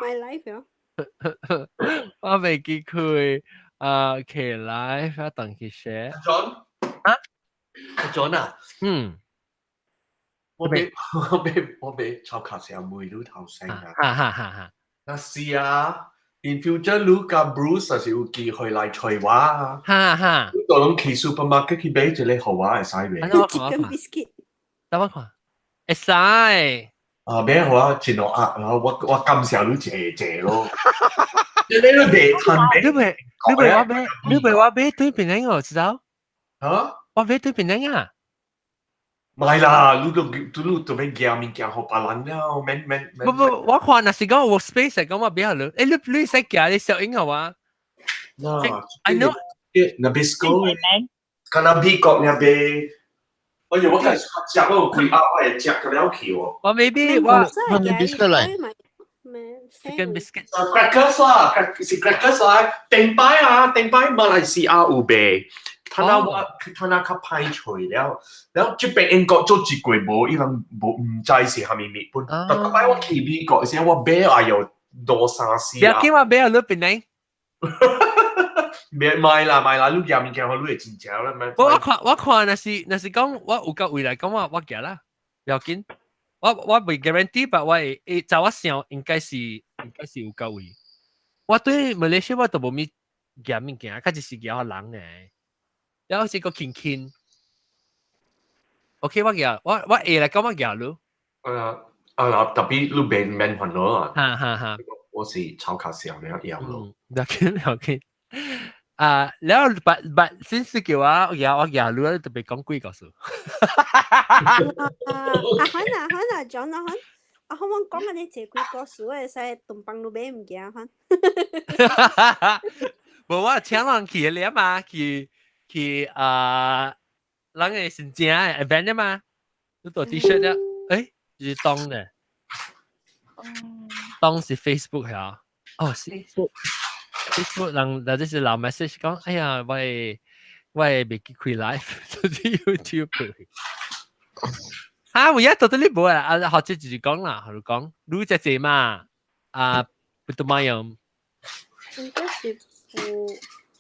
My life 哦。我袂記開啊，起來，我等佢寫。 John 啊，John 啊，我欲抄卡成問你頭先啊。哈哈哈哈。若是啊，in future 你佮 Bruce 若是有機會來揣我啊，哈哈。你就攏去 supermarket 去買一个予我會使袂？ Chicken biscuit。等我看，會使。啊，買予我一兩盒，然後我感謝你謝謝咯。你你都袂趁買，你袂我買對檳城哦，知道？啊？我買對檳城啊？唔係啦，你都欲寄物件予別人了，免免免。不不，我看若是講 workspace 講我買予你，你會使寄你小英好啊？嗱，I know。 Nabisco，敢若美國那邊。哎呦，我開始食嗰個幾盒，我會食個了去喎。我 maybe 我我 biscuit 嚟。 Chicken biscuit。 Crackers 啦，是 crackers 啦。頂擺啊，頂擺馬來西亞有賣，他那我他那較歹揣了，了這邊英國做一過無，伊人無毋知是啥物物本。但擺我去美國時，我買啊有兩三四不要緊，我買予你檳城。別買啦買啦，你寄物件予你會真正啦。我看若是講我有夠位來講我寄啦，不要緊。我袂 guarantee，但我會就我想應該是有夠位。我對馬來西亞我都無咪寄物件，較就是寄予人呢。然後是個輕輕。OK，我寄我會來講我寄你。啊啊，特別你免免煩惱啊。哈哈哈。我是超卡小了要咯。不要緊不要緊。啊，然後 but 先是叫我寄我寄你，特別講鬼故事。阿漢啊漢啊，John 阿漢，阿漢我講緊你這鬼故事，我會使東幫你買物件漢。無我請人去了嘛，去啊，人嘅新正嘅 event 嘛，你做 T-shirt 了，是當的，當是 Facebook 係啊，哦是 Facebook 人，嗱這是留 message 講，哎呀，我會袂記開 live，就是 YouTube。哈，有影到底你無啊？啊，或者就是講啦，就講你只隻嘛，啊，不都買用。應該是有。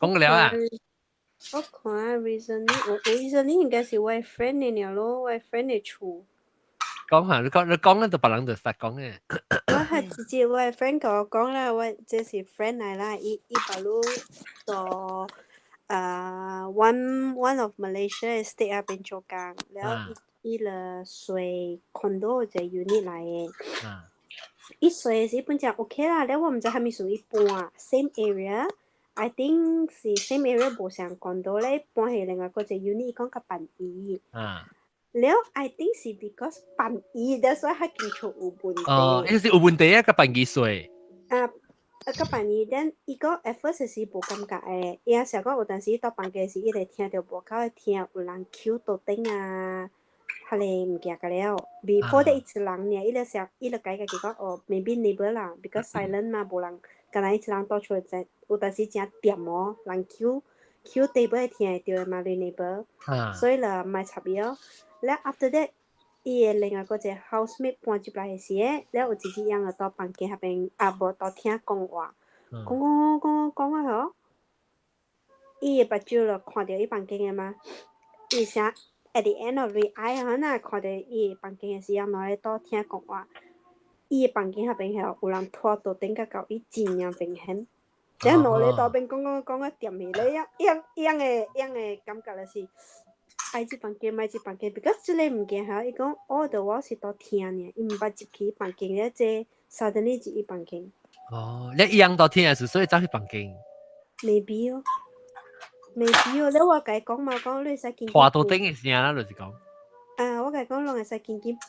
講了啊？我看 recently，我 recently 應該是我 friend 的爾咯，我 friend 的厝。講下，你講咧，就別人就實講嘅。我係直接我 friend 共我講啦，我這是 friend 來啦，伊把路做one of Malaysia state 那邊做工，了伊伊就稅 condo 一個 unit 來的。伊稅時本正 OK 啦，了我毋知啥物事伊搬 same area。I think 是 same area 無相 condo 咧，搬去另外嗰個 unit，伊講較便宜。了 I think 是 because 便宜，that's why 較間厝有問題。哦，伊是有問題啊，較便宜稅。啊，啊，較便宜，then 伊講 at first 是無感覺的，伊也想講有當時到房間時，伊會聽著外口會聽有人敲桌頂啊，彼个物件個了。Before 的伊一人爾，伊就想，伊就家己講哦，maybe neighbor 啦，because silent 嘛，無人，敢若伊一人蹛厝在，有當時誠恬哦，人敲敲 table 會聽會著的嘛，你 neighbor，所以就莫插伊咯。了 after that，伊的另外嗰一個 housemate 搬入來的時，了有一日樣就到房間彼邊，啊無到聽講話，講講講講講啊吼，伊的目睭就看著伊房間的嘛，伊啥 at the end of the eye 啊，若看著伊的房間的時陣，兩个倒聽講話，伊的房間彼邊吼有人拖桌頂甲到伊真正明顯，了兩个倒邊講講講啊恬去咧，樣樣樣的樣的感覺就是。愛這房間，莫這房間，because 這个物件吼，伊講 all the while 是倒聽爾，伊毋捌入去房間咧，這 suddenly 入去房間。哦，你一樣倒聽是所以走去房間。 Maybe 哦，maybe 哦，你我共伊講嘛，講你會使緊緊拖桌頂的聲啦，就是講。啊，我共伊講攏會使緊緊搬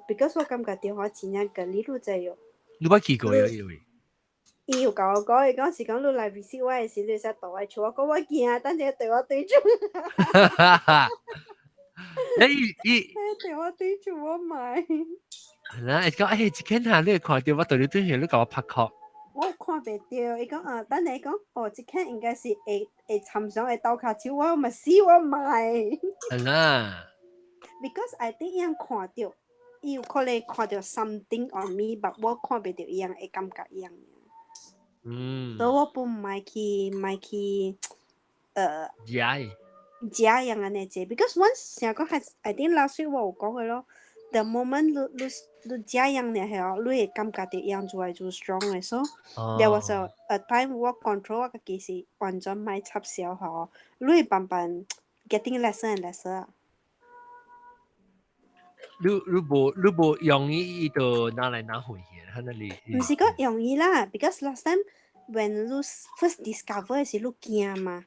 ，because 我感覺著我真正個你愈知哦。你捌去過啊？因為伊有共我講，伊講是講你來 visit 我的時，你會使蹛我厝，我講我驚，等陣對我對住。你伊對我對住我買。係啦，伊講欸，一間下你會看著我對你對住，你共我拍殼。我看袂著，伊講啊，等下伊講哦，這間應該是會會參上會鬥跤手，我嘛死我買。係啦。 Because I think 伊樣看著，伊有可能看著 something on me，but 我看袂著伊樣會感覺伊樣。所以我本毋愛去毋愛去，食的。食樣按呢濟，because once 成講係，I think last week 我有講過咯。The moment 你你你食樣爾後，你會感覺著樣愈來愈 strong 的。So there was a time 我 control 我家己是完全莫插潲吼，你會慢慢 getting lesser and lesser 啊。你你無你無容易伊就拿來拿去嘅，喺那裡。毋是講容易啦，because last time when 你 first discover 的時，你驚嘛，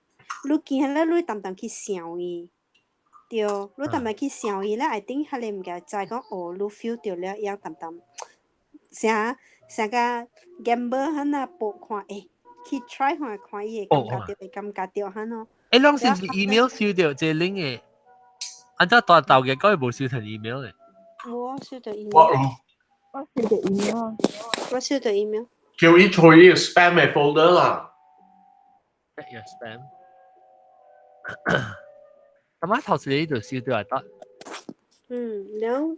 你驚咧，你會淡淡去想伊。對，你淡淡去想伊咧，I think 彼个物件知講哦，你 feel 著了，伊淡淡啥啥個 gamble 彼若搏看，去 try 看看伊會感覺著，會感覺著彼咯。攏是毋是 email 收著這 link 的？按怎大豆嘅講伊無收成 email 的？無收著 email。我有。我收著 email。我收著 email。叫伊開伊 spam 的 folder 啦。 Check your spam。咁啊，頭先你就收到係得。嗯，了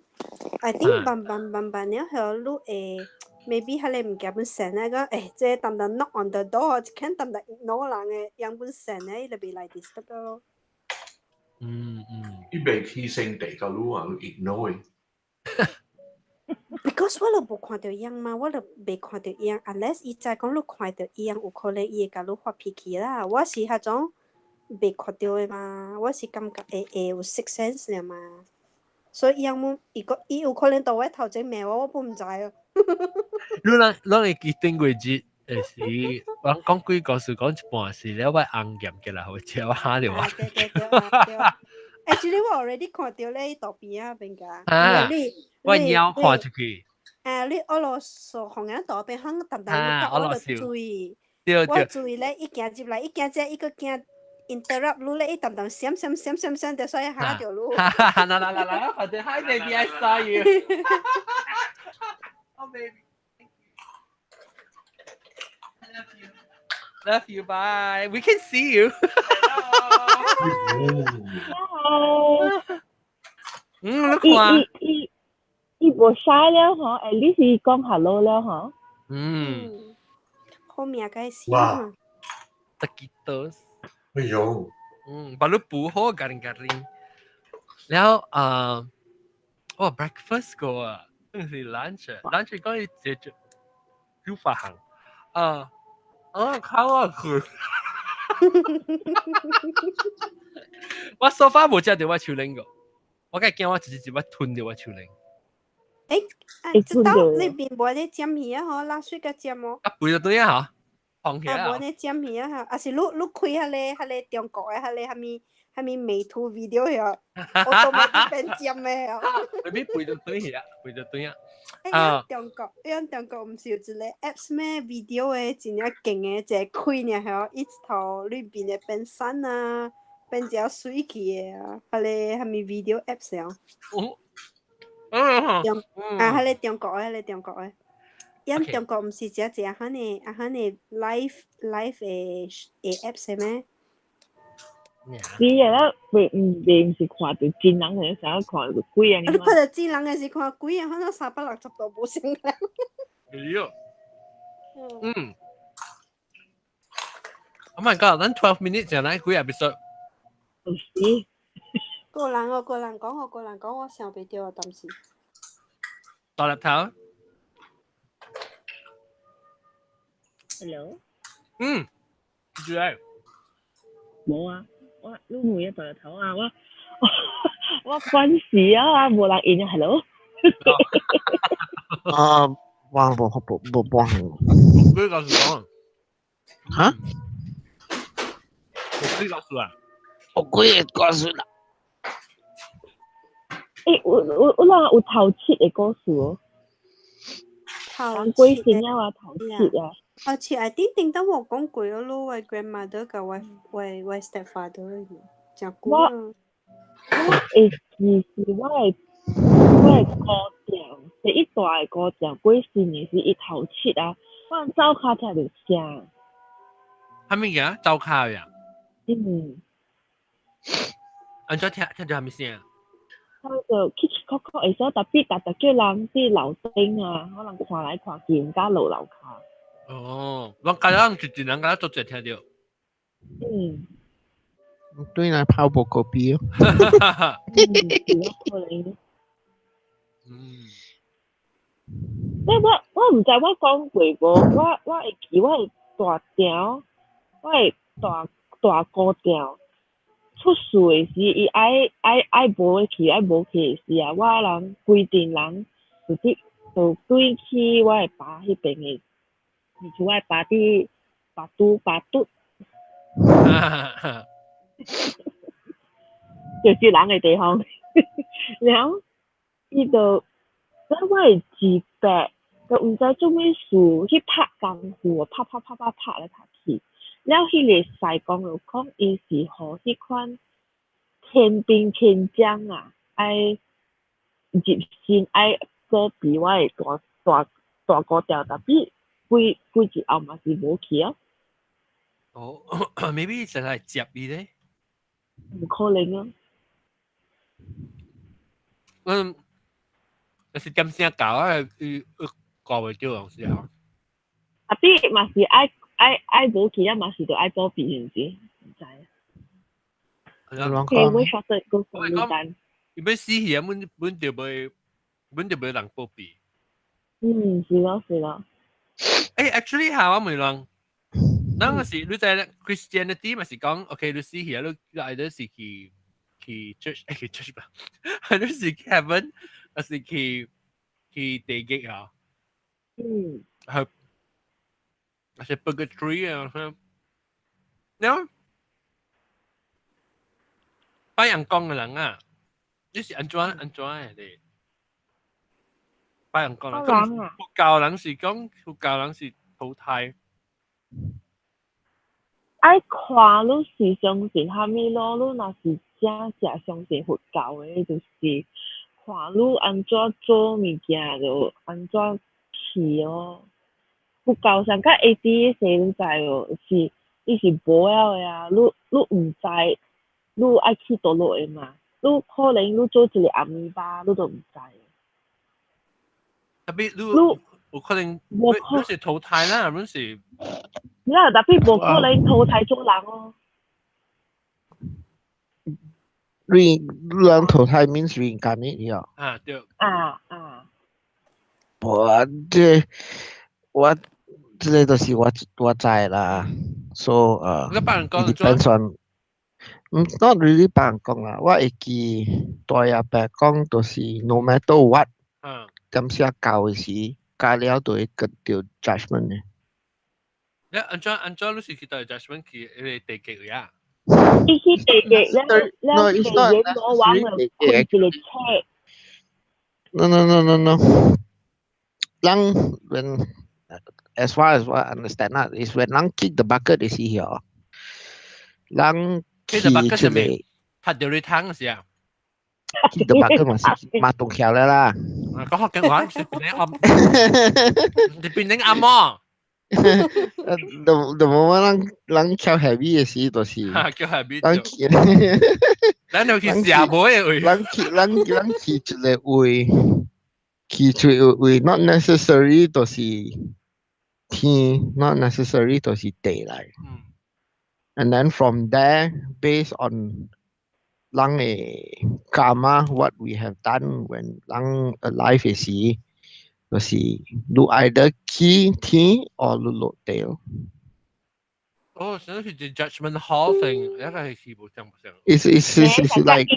，I think 慢慢慢慢了後，你會 maybe 彼个物件本 send 咧講，這淡淡 knock on the door，一看淡淡 ignore 人的，樣本 send 咧，伊就袂來 disturb 咯。伊袂起性地個你啊，你 ignore 伊。 Because 我都無看著樣嘛，我都袂看著樣，unless 伊知講你看著樣，有可能伊會共你發脾氣啦。我是彼種袂看著的嘛，我是感覺會會有 sixth sense 的嘛。所以伊樣伊個伊有可能佇我頭前罵我，我本毋知哦。你人攏會記頂過節，時，我講幾個事講一半時了，我紅鹽起來，予食我嚇著我。對對對對。Actually 我 already 看著咧，伊路邊仔邊個。啊！我貓看出去。啊！你俄羅斯紅眼路邊，響淡淡我就注意。我注意咧，伊行入來，伊行這，伊閣驚 interrupt 你咧，伊淡淡閃閃閃閃閃，就所以嚇著你。哈哈哈！來來來來，反正 Hi baby, I saw you. Oh baby. I love you. Love you. Bye. We can see you. Hi. 嗯，你看。伊伊伊無 shy 了嗬，at least 伊講 hello 了嗬。好命該死。哇！Taquitos。哎呦。嗯，把你補好 garing-garing。然後啊，哦，breakfast 個啊，真是 lunch，lunch 講伊解決煮飯行啊，啊，靠啊佢。我 so far 無食著我手輪個，我梗係驚我直接一吞著我手輪。啊，這道你邊無咧煎魚啊？嗬，拉水個煎哦。啊，肥就對啊，嗬，放起啊，無咧煎魚啊，嚇，啊是你你開彼個中國的彼個啥物啥物美圖 video 遐，我都冇變煎的哦。你肥就對啊，肥就對啊。啊！中國，因中國毋是有一個 apps 咩 video 的，真正勁的，一個開爾吼，一頭裏邊的變瘦啊，變成水去的啊，彼個啥物 video apps 哦。中啊，彼個中國的，彼個中國的，因中國毋是只只哈呢啊哈呢 live live 的的 apps 咩？是啊，咱袂毋袂毋是看著真人的，啥看著鬼啊！你看著真人的是看鬼啊，反正360度無相仝。哎呦，嗯。Oh my god！咱 12 minutes 就來幾 episode。是。個人哦，個人講，我個人講，我想袂著啊，當時。大粒頭。 Hello。嗯。住嚟。無啊，我你問一大粒頭啊，我我關事啊，無人應啊，Hello。啊，我無無無幫。幾個字講？嚇？幾個字啊？我幾個故事啦？有有有人有頭七的故事哦。頭七的啊，頭七啊。頭七，I think 頂當我講過咯，我 grandmother 佮我 stepfather 真久啊。我會記是我的姑丈，第一大的姑丈過身的是伊頭七啊，我走跤聽著聲。啥物件？走跤呀？嗯。按怎聽聽著啥物聲？就起起扣扣會使特別特特叫人佇樓頂啊，可能看來看去，毋敢落樓跤。哦，我家人就一人家做者聽著。對啦，泡無咖啡哦。嗯，有可能。但我毋知我講過無，我會記我的大條，我的大大姑丈出事的時，伊愛愛愛無去，愛無去的時啊，我人規陣人就佇就對去我的爸彼邊的，就是我的爸佇巴都巴都，就是人的地方。然後伊就，咱我的二伯，就毋知做啥事去拍功夫，拍拍拍拍拍來拍去。了，彼个師公就講，伊是予彼款天兵天將啊，愛入身愛保庇我的大大大姑丈，tapi 幾幾日後嘛是無去啊。哦，maybe 真係接伊咧。毋可能啊。嗯，就是點聲搞啊，伊搞袂著有時候。 tapi 嘛是愛愛愛無去啊，嘛是著愛保庇，是毋是？毋知。講我曉得個簡單。伊欲死去啊，阮阮就袂，阮就袂人保庇。嗯，是咯是咯。欸，actually 下我問人，咱個是你知 Christianity 嘛是講，OK，你死去啊，你你 either 是去去 church，欸去 church 吧，你是去 heaven，還是去去地獄啊？係，還是 purgatory 啊？然後拜人講嘅人啊，你是按怎按怎的咧？拜人講人啊，佛教人是講佛教人是投胎。愛看你是相信啥物咯？你若是正正相信佛教的，就是看你按怎做物件就按怎去哦。佛教上較會佇說你知無？是伊是無了的啊！你你毋知你愛去佗落的嘛？你可能你做一個阿米巴，你都毋知。 Tapi 你有可能你是投胎啦，你是。啦，tapi 無可能投胎做人哦。 Re 人投胎 means reincarnate 呀。啊，對。啊啊。我這我這個就是我我知啦，so 你別人講 depends on，唔 not really 別人講啦，我會記大阿伯講就是 no matter what，點寫教的時，教了就會得著 judgment 的。你按怎按怎你是去到 judgment 去彼个地獄呀？伊去地獄了了，地獄魔王就開一个冊。 No. 人 when as far as what I understand 啦，is when 人 kick the bucket 的時候，人 kick the bucket 是咩？踢著你湯時啊？kick the bucket 嘛是馬動橋了啦。講福建話是變成暗，是變成暗魔。 The moment 人人跳 heavy 的時，就是叫 heavy。人咱就去食無的位。人去人人去一个位，去一个位，not necessary 就是天，not necessary 就是地來。And then from there, based on 人的 karma, what we have done when 人 alive 的時，就是你 either 去天 or 你落地咯。哦，所以是 judgment hall 成，一個係是無相無相。 It's like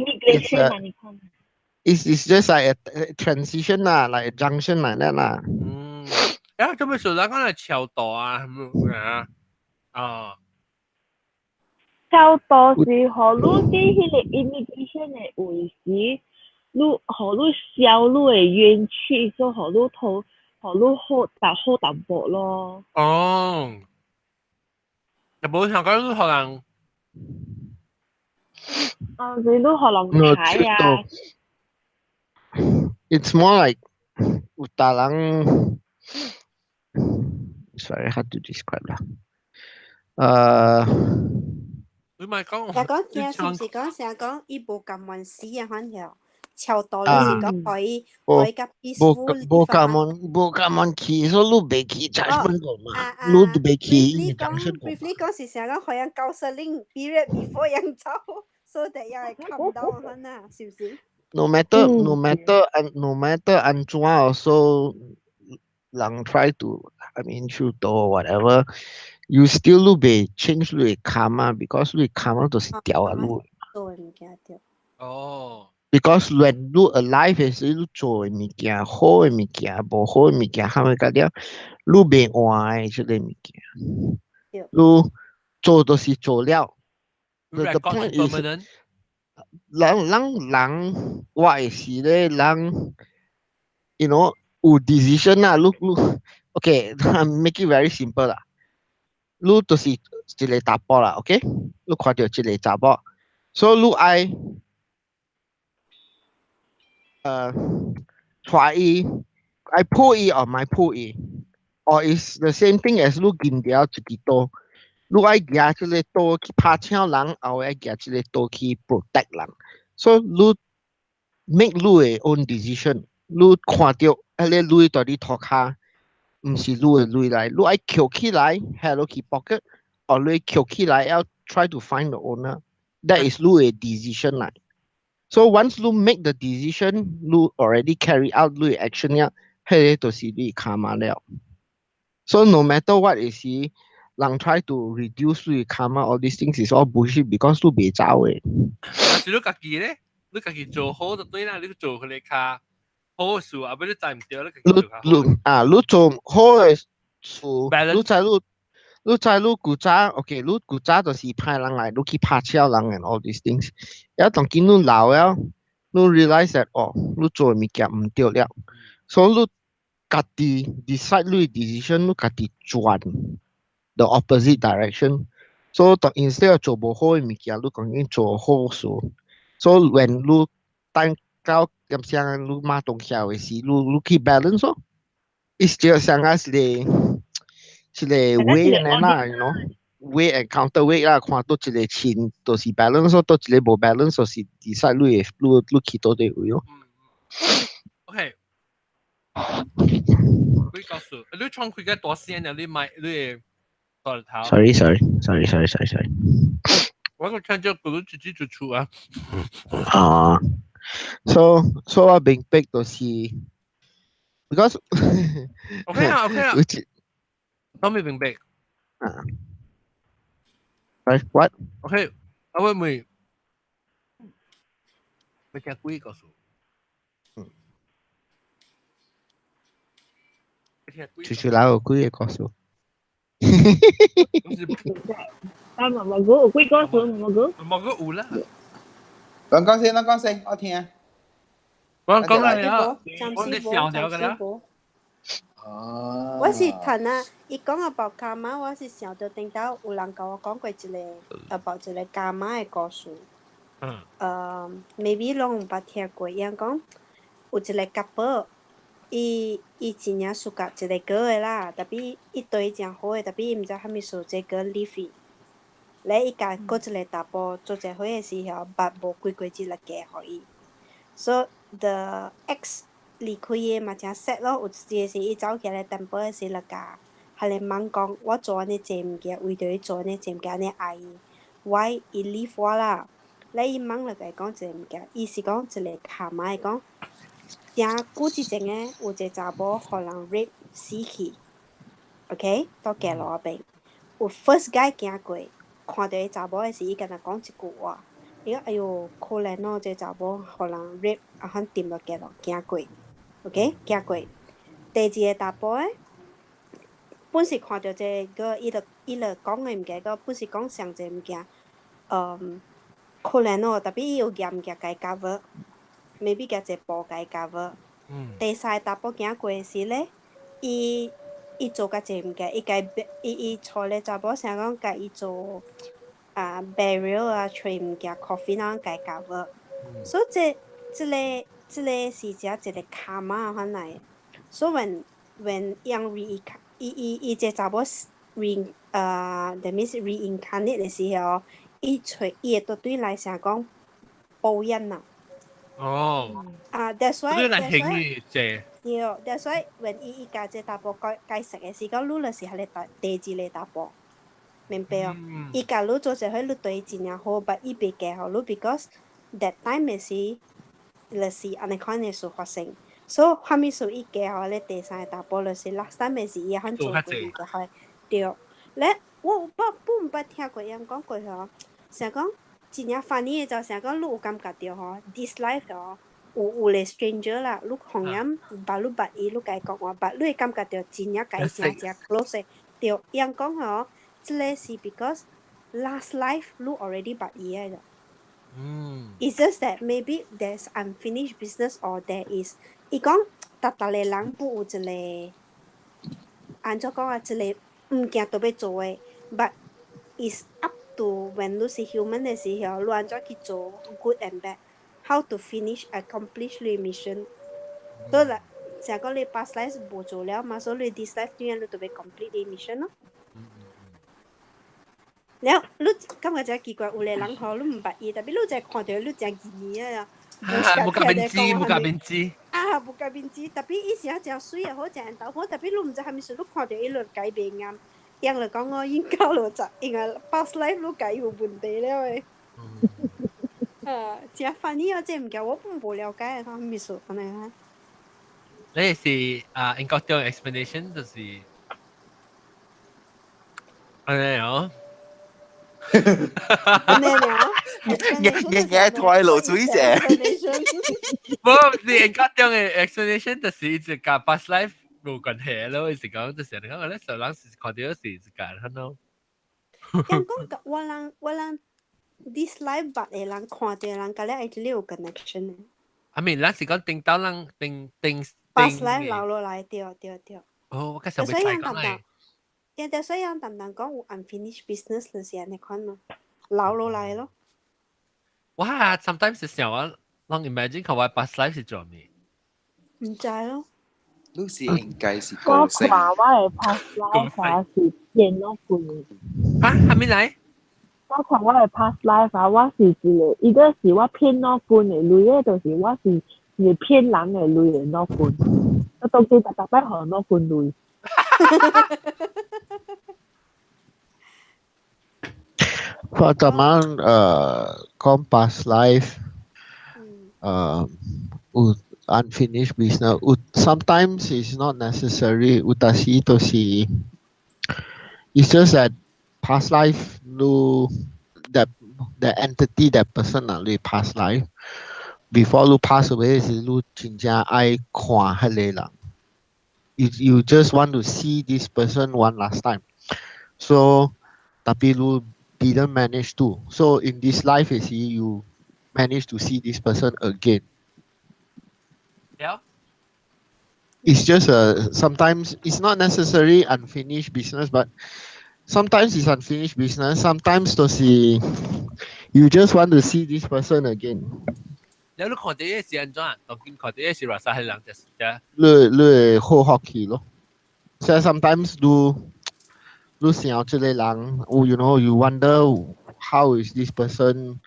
it's just like a transition 啦，like a junction like that 啦。嗯，啊，咁樣說，咱講係超度啊，啊，啊。超度是予你佇彼個 immigration 的位時，你予你消你的怨氣，所以予你討，予你好淡好淡薄咯。哦，又無想講你予人，啊，是你予人睇啊。 It's more like 有逐人，it's very hard to describe 啦。你咪講，成講驚是毋是講成講伊無甘願死啊？反正超度你是講可以較 peaceful。無咁樣無咁樣去，所以你袂去 judgment 過嘛，你都袂去 injunction 過。 Briefly 講是成講可以 counseling period before 人走，so that 又會 calm down 可能，是唔是？ No matter 按怎 also 人 try to I mean 超度 whatever you still 你袂 change 你的 karma because 你 karma 就是掉啊你。做的物件對。哦。 Because when 你 alive 的時，你做的物件，好的物件，無好的物件，蝦米個了，你袂換的這個物件。你做就是做了。The point is，人人人，我會是咧人，you know 有 decision 啦，你你，OK，make it very simple 啦。你就是一個查埔啦，OK？你看著一個查某，所以你愛。帶伊愛抱伊or 莫抱伊，or is the same thing as 你見著一支刀，你愛舉這個刀去拍槍人，抑愛舉這個刀去 protect 人，所以你 make 你的 own decision，你看著彼個鐳佇你塗跤，毋是你的鐳來，你愛抾起來，下落去 pocket，or 你抾起來要 try to find the owner，that is 你的 decision 來。So once you make the decision, you already carry out 你 action 了，彼個就是你 karma 了。So no matter what is 人 try to reduce 你 karma, all these things is all bullshit because 你袂走的。但是你家己咧，你家己做好就對啦，你做彼个較好事，啊，不你知毋對，你家己做較好。你啊，你做好的事，你知你。你知你古早，OK，你古早就是歹人來，你去拍撨人 and all these things。一當見你老了，你 realize that 哦，你做的物件毋對了，所以你家己 decide 你 decision，你家己轉 the opposite direction。所以當 instead of 做無好的物件，你講緊做好事。所以 when 你等到咁聲你馬動曉的時，你你去 balance 咯。It's just 像個是個。一個 weight 啦，you know，weight and counterweight 啦，看佗一個輕就是 balance 咯，佗一個無 balance 就是 decide 你會你你去佗佗位咯。 OK，你告訴你窗開個大聲啊！你買你大頭。 Sorry sorry sorry sorry sorry sorry。我個聽咗佢自己做出啊。啊，so 我明白就是 because OK 啊 OK 啊。我未明白。啊。Right what？ OK，我會問，你聽幾個數？嗯。處處來有幾個故事？但冇冇個有幾個數？冇個。冇個有啦。講講先，講先，我聽。我講啦，我你想著㗎啦。哦。我是睇啊，伊講 about karma，我是想到頂頭有人共我講過一個 about 一個 karma 的故事。Maybe 攏毋捌聽過，伊講有一個 couple，伊伊真正 suka 一個 girl 的啦，tapi 伊對伊誠好的，tapi 伊毋知啥物事這個 leave 伊。咧伊共閣一個查埔做一伙的時候，捌無幾個月就嫁予伊。So the ex 離開的嘛誠 sad 咯，有一日時伊走起來 temple 的時，就共彼個夢講，我做按呢濟物件，為著伊做按呢濟物件，按呢愛伊，why 伊 leave 我啦？咧伊夢就共伊講一個物件，伊是講一個 karma，伊講誠久之前呢，有一個查某予人 rape 死去，OK，佇街路仔邊，有 first guy 行過，看著彼查某的時，伊敢若講一句話，伊講哎喲，可憐哦，這個查某予人 rape，啊款沉落街路行過，OK，行過。第二個查埔咧，本是看著這個，伊就伊就講的物件，個本是講上濟物件，可憐哦，tapi 伊有舉物件共伊 cover，maybe 舉一個布共伊 cover。第三個查埔行過的時咧，伊伊做較濟物件，伊共伊伊娶咧查某啥講共伊做啊 burial 啊，揣物件 coffin 啊，共伊 cover。所以這這个這个是只一個 karma 款來。所以 when 樣 re 伊伊伊這查某 re that means reincarnate 的時候，伊揣伊會對來想講報應啊。哦。啊，that's why。你來興你這。對，that's why when 伊伊共這查埔解解釋的是講，你就是彼个第二個查埔，明白哦？伊共你做這伙，你對伊真正好，but 伊袂嫁予你，because that time 的時，就是按呢款的事發生。所以，啥物事伊嫁予彼個第三個查埔，就是 last time 的時，伊會做過伊就係對。咧，我有捌不毋捌聽過𪜶講過吼，想講真正 funny 的就想講你有感覺著吼，this life 吼。有有個 stranger 啦，你可能捌你捌伊，你共伊講話，捌你會感覺著真正共伊誠誠 close 的。對，𪜶講吼，這個是 because last life 你 already 捌伊的。It's just that maybe there's unfinished business or there is，伊講逐逐個人不有一個，按怎講啊，一個物件都欲做的，but it's up to when 你是 human 的時候，你按怎去做 good and bad。How to finish accomplish 你 mission？所以啦，成講你 past life 無做了嘛，所以你 this life 點樣你都欲 complete 你 mission 咯。了，你感覺真奇怪，有個人吼，你毋捌伊，特別你就看著你誠見面啊。無共面子，無共面子。啊，無共面子，特別伊是誠媠也好，誠緣投好，特別你毋知啥物事，你看著伊就改變啊。𪜶就講我應該就十，應該 past life 你共伊有問題了的。啊，誠 funny 啊！這物件我本無了解，啥物事按呢啊？你是啊，英國中 explanation 就是按呢哦。按呢爾？日日拖露水者。無是英國中的 explanation 就是一直佮 past life 無關係咯，是講就是你講咧，受人是看著是一個很咯。人講我人我人 this life 捌的人看著人，佮你 actually 有 connection 的。 I mean，咱是講頂到人頂頂 past life 留落來，對對對。哦，我較想欲猜講咧。對，所以人淡淡講有 unfinished business 就是按呢款咯，留落來咯。哇，sometimes 是想我，攏 imagine 看我 past life 是做咩？毋知咯。你是應該是我看我的 past life 啊是騙老君。啊，還沒來？我看我的 past life 啊，我是一個，伊個是我騙老君的類的，就是我是是騙人的類的老君。我當時逐逐擺予老君鐳。我昨晚講 past life，有 unfinished business，有 sometimes it's not necessary，有當時就是，it's just that past life 你 that the entity that person 啊，你 past life before 你 pass away 時，你真正愛看彼個人。You just want to see this person one last time. So tapi 你 didn't manage to. So in this life is you manage to see this person again. Yeah. It's just a sometimes it's not necessarily unfinished business, but sometimes it's unfinished business. Sometimes 就是 you just want to see this person again. 你你看著是按怎？當今看著是偌濟彼人就是這。你你會好福氣咯。所以 sometimes 你你想這個人，you wonder how is this person,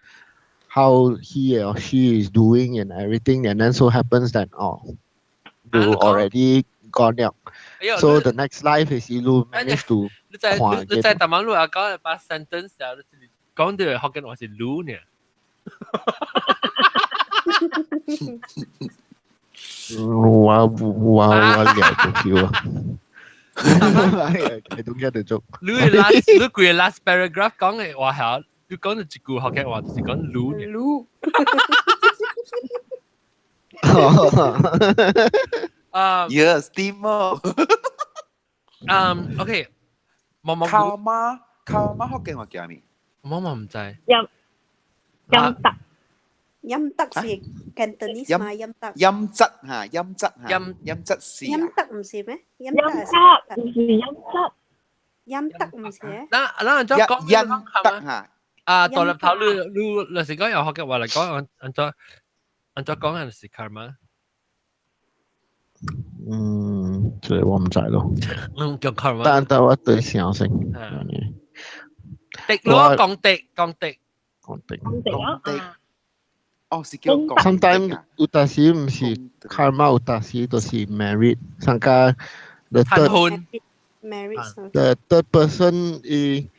how he or she is doing and everything, and then so happens that oh, you already gone 了。So the next life is you manage to 你在你在台灣路啊講把 sentence 啊，你講到福建話是滷呢。我我我了就叫啊。I don't get the joke。你 last 你規個 last paragraph 講的話係，你講到一句福建話就是講滷呢。滷。啊，Yes, Timo。嗯，OK。毛毛卡媽卡媽福建話叫咩？我嘛毋知。音音德。音德是 Cantonese 嘛？音德。音質嚇，音質嚇，音音質是。音德毋是咩？音德毋是音質。音德毋是。咱咱按怎講？音德嚇。啊，大粒頭你你，若是講用福建話來講，按按怎按怎講係是 karma？嗯，這我毋知咯。嗯，叫 karma。但但我對相信。滴咯，講滴講滴。講滴。講滴啊！哦，是叫功德。 Sometimes 有當時毋是 karma，有當時就是 merit。上加 the third merit the third person 伊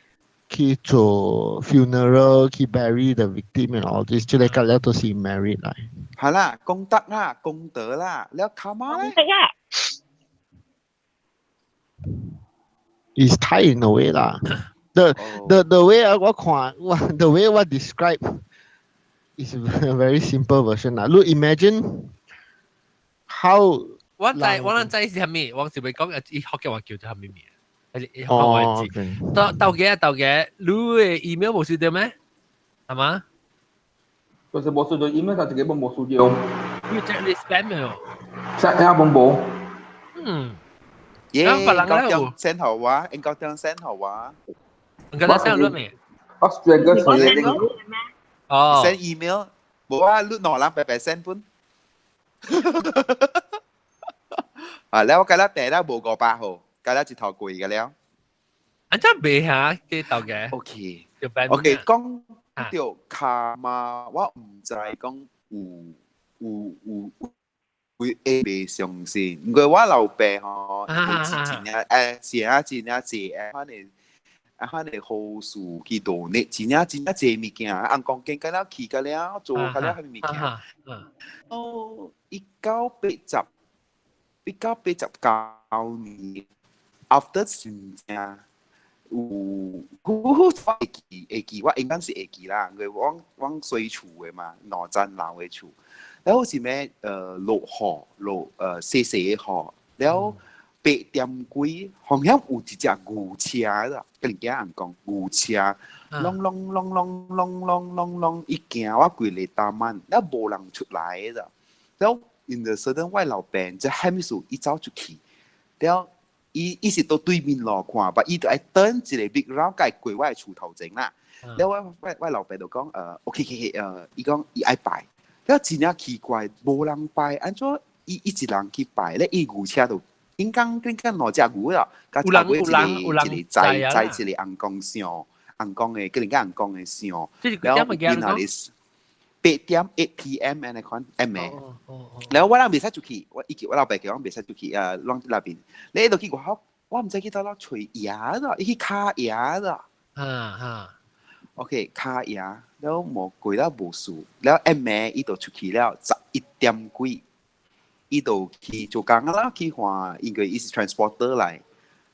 去做 funeral 去 bury the victim and all this，這個個了都是 merit 來。係啦，功德啦，功德啦，了 karma 咧？功德啊！ Is tied in a way 啦。The way 我看我 the way 我 describe is a very simple version 啦。你 imagine how 我知我知是啥物，我是會講伊福建話叫做啥物名。伊福建話知。到到嘅到嘅，你的 email 無收到咩？係嘛？就是無收到 email，但自己本無收到。你 check 你 spam 沒有？check 下本無。嗯。耶，高點 send 予我，應該點 send 予我。應該 send 予咩？我轉個詞你。哦。 send email，無啊，你兩人白白 send 本。啊，了我計了訂了無500號，計了一頭貴嘅了。安怎袂嚇？幾頭嘅？OK。OK，講到 karma，我毋知講有有有會會袂相信，因為我老爸吼，有真正誒，真啊真正濟誒，反正啊反正好事去做呢，真正真正濟物件，翁公見甲了去甲了做甲了彼物件。哦，1989年，after 真正有，我會記會記，我應該是會記啦，因為我我細厝的嘛，兩層樓的厝。了好似咩？落雨，落細細的雨，了8點幾，好像有一隻牛車啦，跟人家人講牛車，啷啷啷啷啷啷啷啷，伊行我規个 taman，了無人出來的，了 in the sudden 我老爸這蝦米事，伊走出去，了伊伊是到對面路看，但伊就愛轉一個 big round，會過我的厝頭前啦。了我我我老爸就講，OK OK，伊講伊愛拜。了真正奇怪，無人拜，按怎伊一人去拜咧？伊牛車就應該應該兩隻牛啦，佮頭尾一個一個載載一個翁公像，翁公的，佮人家翁公的像。了然後咧8點 8 p.m. 按呢款暗暝。了我人袂使出去，我伊叫我老爸叫我袂使出去啊，攏佇內邊。你就去外口，我毋知去佗落揣爺啦，伊去敲爺啦。哈哈。 OK，敲爺。了無過了無事，了暗暝伊就出去了，11點幾，伊就去做工啦，去看，因為伊是 transporter 來，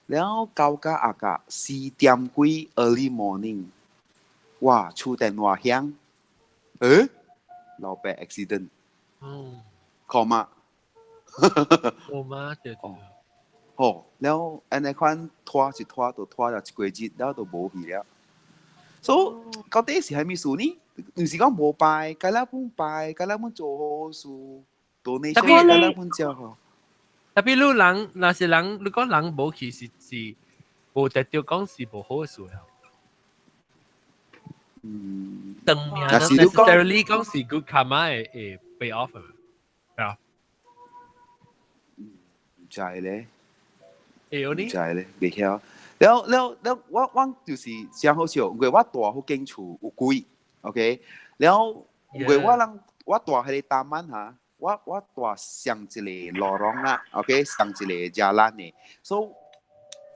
了到甲阿甲4點幾 early morning，哇，厝電話響，欸，老爸 accident，coma， coma 對。哦，好，了按呢款拖一拖就拖了一個月，了就無去了。所以到底是蝦米事呢？毋是講無拜，該了本拜，該了本做好事，多呢些該了本做好。 Tapi 你人，若是人，你講人無去是是無得到講是無好事啊。當命 necessarily 講是 good karma 會會 pay off 啊。毋知咧，會有呢？毋知咧，袂曉。了了了，我我就是真好笑，因為我住彼間厝有鬼，OK？了，因為我人我住彼個 taman 哈，我我住上一個 lorong 啦，OK？上一個 jalan 的，所以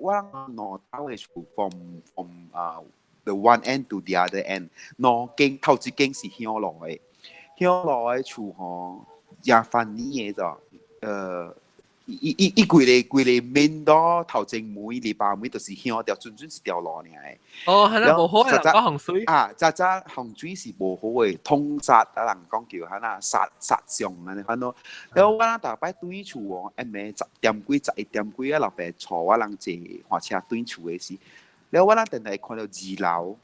我兩兜的厝 from 啊 the one end to the other end，兩間頭一間是向路的，向路的厝吼，誠 funny 的就，伊伊伊規個規個面都頭前門、禮拜門就是向條準準一條路爾的。哦，係啦，無好嘅，講風水。啊，早早風水是無好的，通殺啊人講叫哈那殺殺相按呢款咯。了我逐擺轉厝哦，暗暝10點幾、11點幾啊，老爸帶我人坐火車轉厝的時，了我人定定會看到二樓，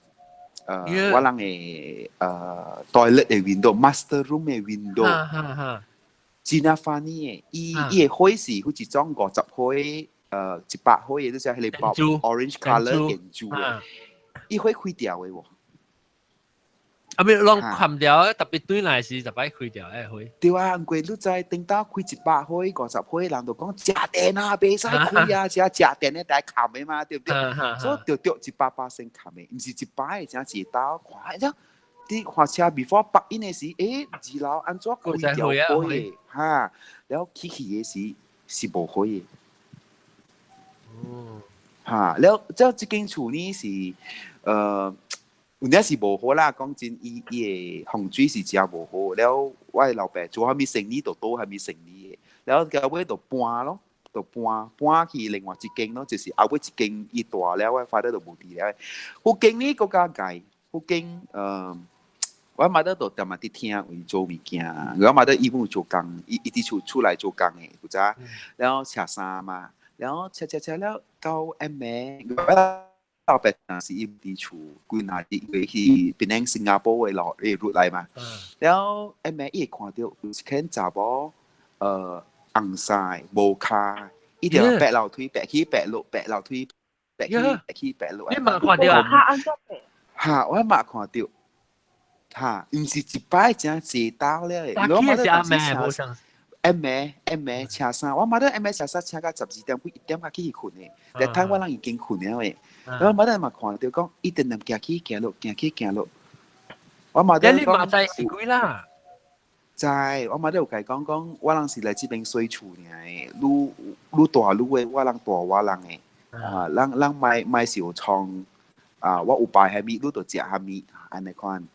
我人的toilet 的 window、master room 的 window。真正 funny 的，伊伊的火是好一種50歲，100歲的，就是彼個 bulb orange color 電珠的，伊火開掉的喎。啊，咪攏冚掉，特別對來是特別開掉的火。對啊，毋過你知頂當開100歲、50歲，人就講食電啊，袂使開啊，食食電的來冚的嘛，對不對？所以就著100%冚的，毋是100個，真一刀看，這啲看車 before 北因的時，二樓按怎開條火的哈，了起去的時是無火的。哈，了，這間厝呢是，有影是無好啦，講真，伊伊的風水是誠無好。了，我的老爸做啥物生意就倒啥物生意的，了到尾就搬咯，就搬搬去另外一間咯，就是後尾一間伊大了，我發得就無佇了。福建呢閣較濟，福建我媽都就恬恬佇廳位做物件，我媽都伊本有做工，伊伊佇厝厝內做工的，古早，了車衫嘛，了車車車了到暗暝，我老爸若是伊佇厝，規若伊會去檳城新加坡的路的路來嘛，了暗暝伊會看著有一間查某，紅衫無跤，伊就爬樓梯爬起爬落，爬樓梯爬起爬起爬落。你嘛看著啊？哈，我嘛看著。哈，毋是一擺誠濟刀了的。我嘛是暗暝無相。暗暝暗暝車衫，我嘛咧暗暝車衫車到12點幾一點才去睏的，但趁我人已經睏了的。我嘛咧嘛看著講，伊直直行起行落，行起行落。我嘛咧你嘛知是鬼啦？知，我嘛咧有共伊講講，我人是來這邊洗厝爾的，愈愈大愈的，我人大我人的。啊，咱咱莫莫受創啊！我有擺蝦米，你就食蝦米，按呢款。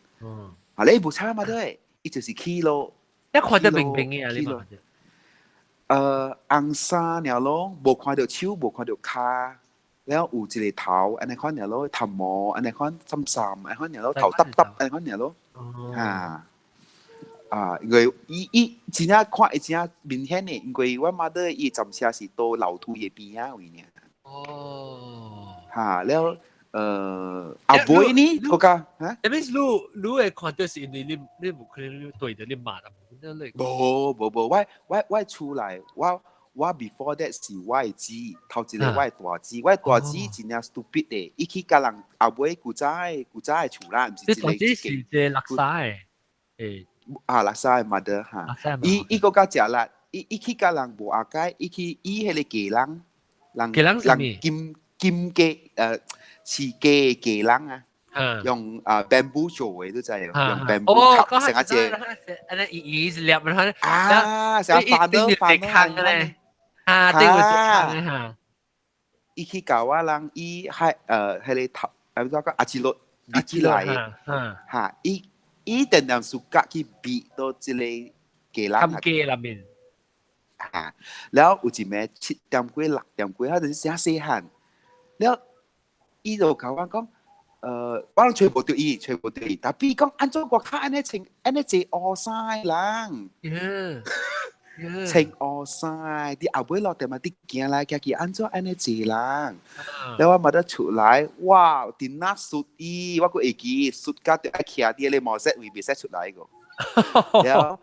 啊，你無差嘛對，伊就是起咯。一看得明明嘅啊，你嘛？紅衫爾咯，無看著手，無看著跤，了有一個頭，按呢款爾咯，頭毛，按呢款深深，按呢款爾咯，頭耷耷，按呢款爾咯。啊啊，因為伊伊真正看伊真正明顯的，因為我媽的伊站車是到樓梯的邊仔位爾。哈，了。阿妹呢？國家嚇？ That means 你你會看著是因為你你無可能你對著你媽啦，無無無，我我我厝內，我我 before that 是我的姊，頭一個我的大姊，我的大姊真正 stupid 的，伊去共人後尾古早的古早的厝啦，毋是一個一個是一個垃圾的，啊，垃圾的 mother 哈，伊伊閣較食力，伊伊去共人無阿解，伊去伊彼個家人，人人金金雞飼雞的雞籠啊，用啊 bamboo 做的，你知用 bamboo 吸成一隻，按呢伊伊是粒啊，成飯都飯都咧，啊，對，有一空的哈。伊去共我人，伊還彼個頭，啊，怎講阿吉洛入起來，哈，伊伊定定暑假去避到這個雞籠雞內面，哈，了有一暝7點幾6點幾，他就是誠細漢，了。伊就共我講，我攏揣無著伊，揣無著伊。tapi 講按怎我較按呢穿，按呢坐烏衫的人，穿烏衫，佇後尾落點仔佇行來行去，按怎按呢坐人？了我嘛得出來，哇！佇那術伊，我閣會記，術甲著愛徛佇彼個毛色位，袂使出來個。了，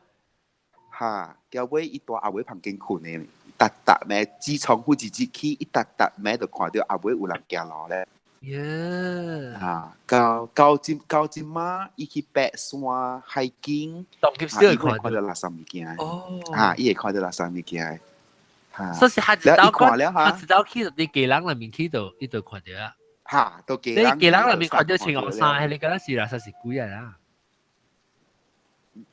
哈，後尾伊蹛後尾房間睏的，逐逐暝自從好一日起，伊逐逐暝就看著後尾有人行路咧。 啊，到到這到這馬，伊去爬山 hiking，伊會看著垃圾物件。啊，伊會看著垃圾物件。哈，所以他知道看了他知道去到佇家人內面去到，伊就看著啊。哈，到家人。你家人內面看著穿烏衫，彼個敢若是垃圾是鬼啊啦。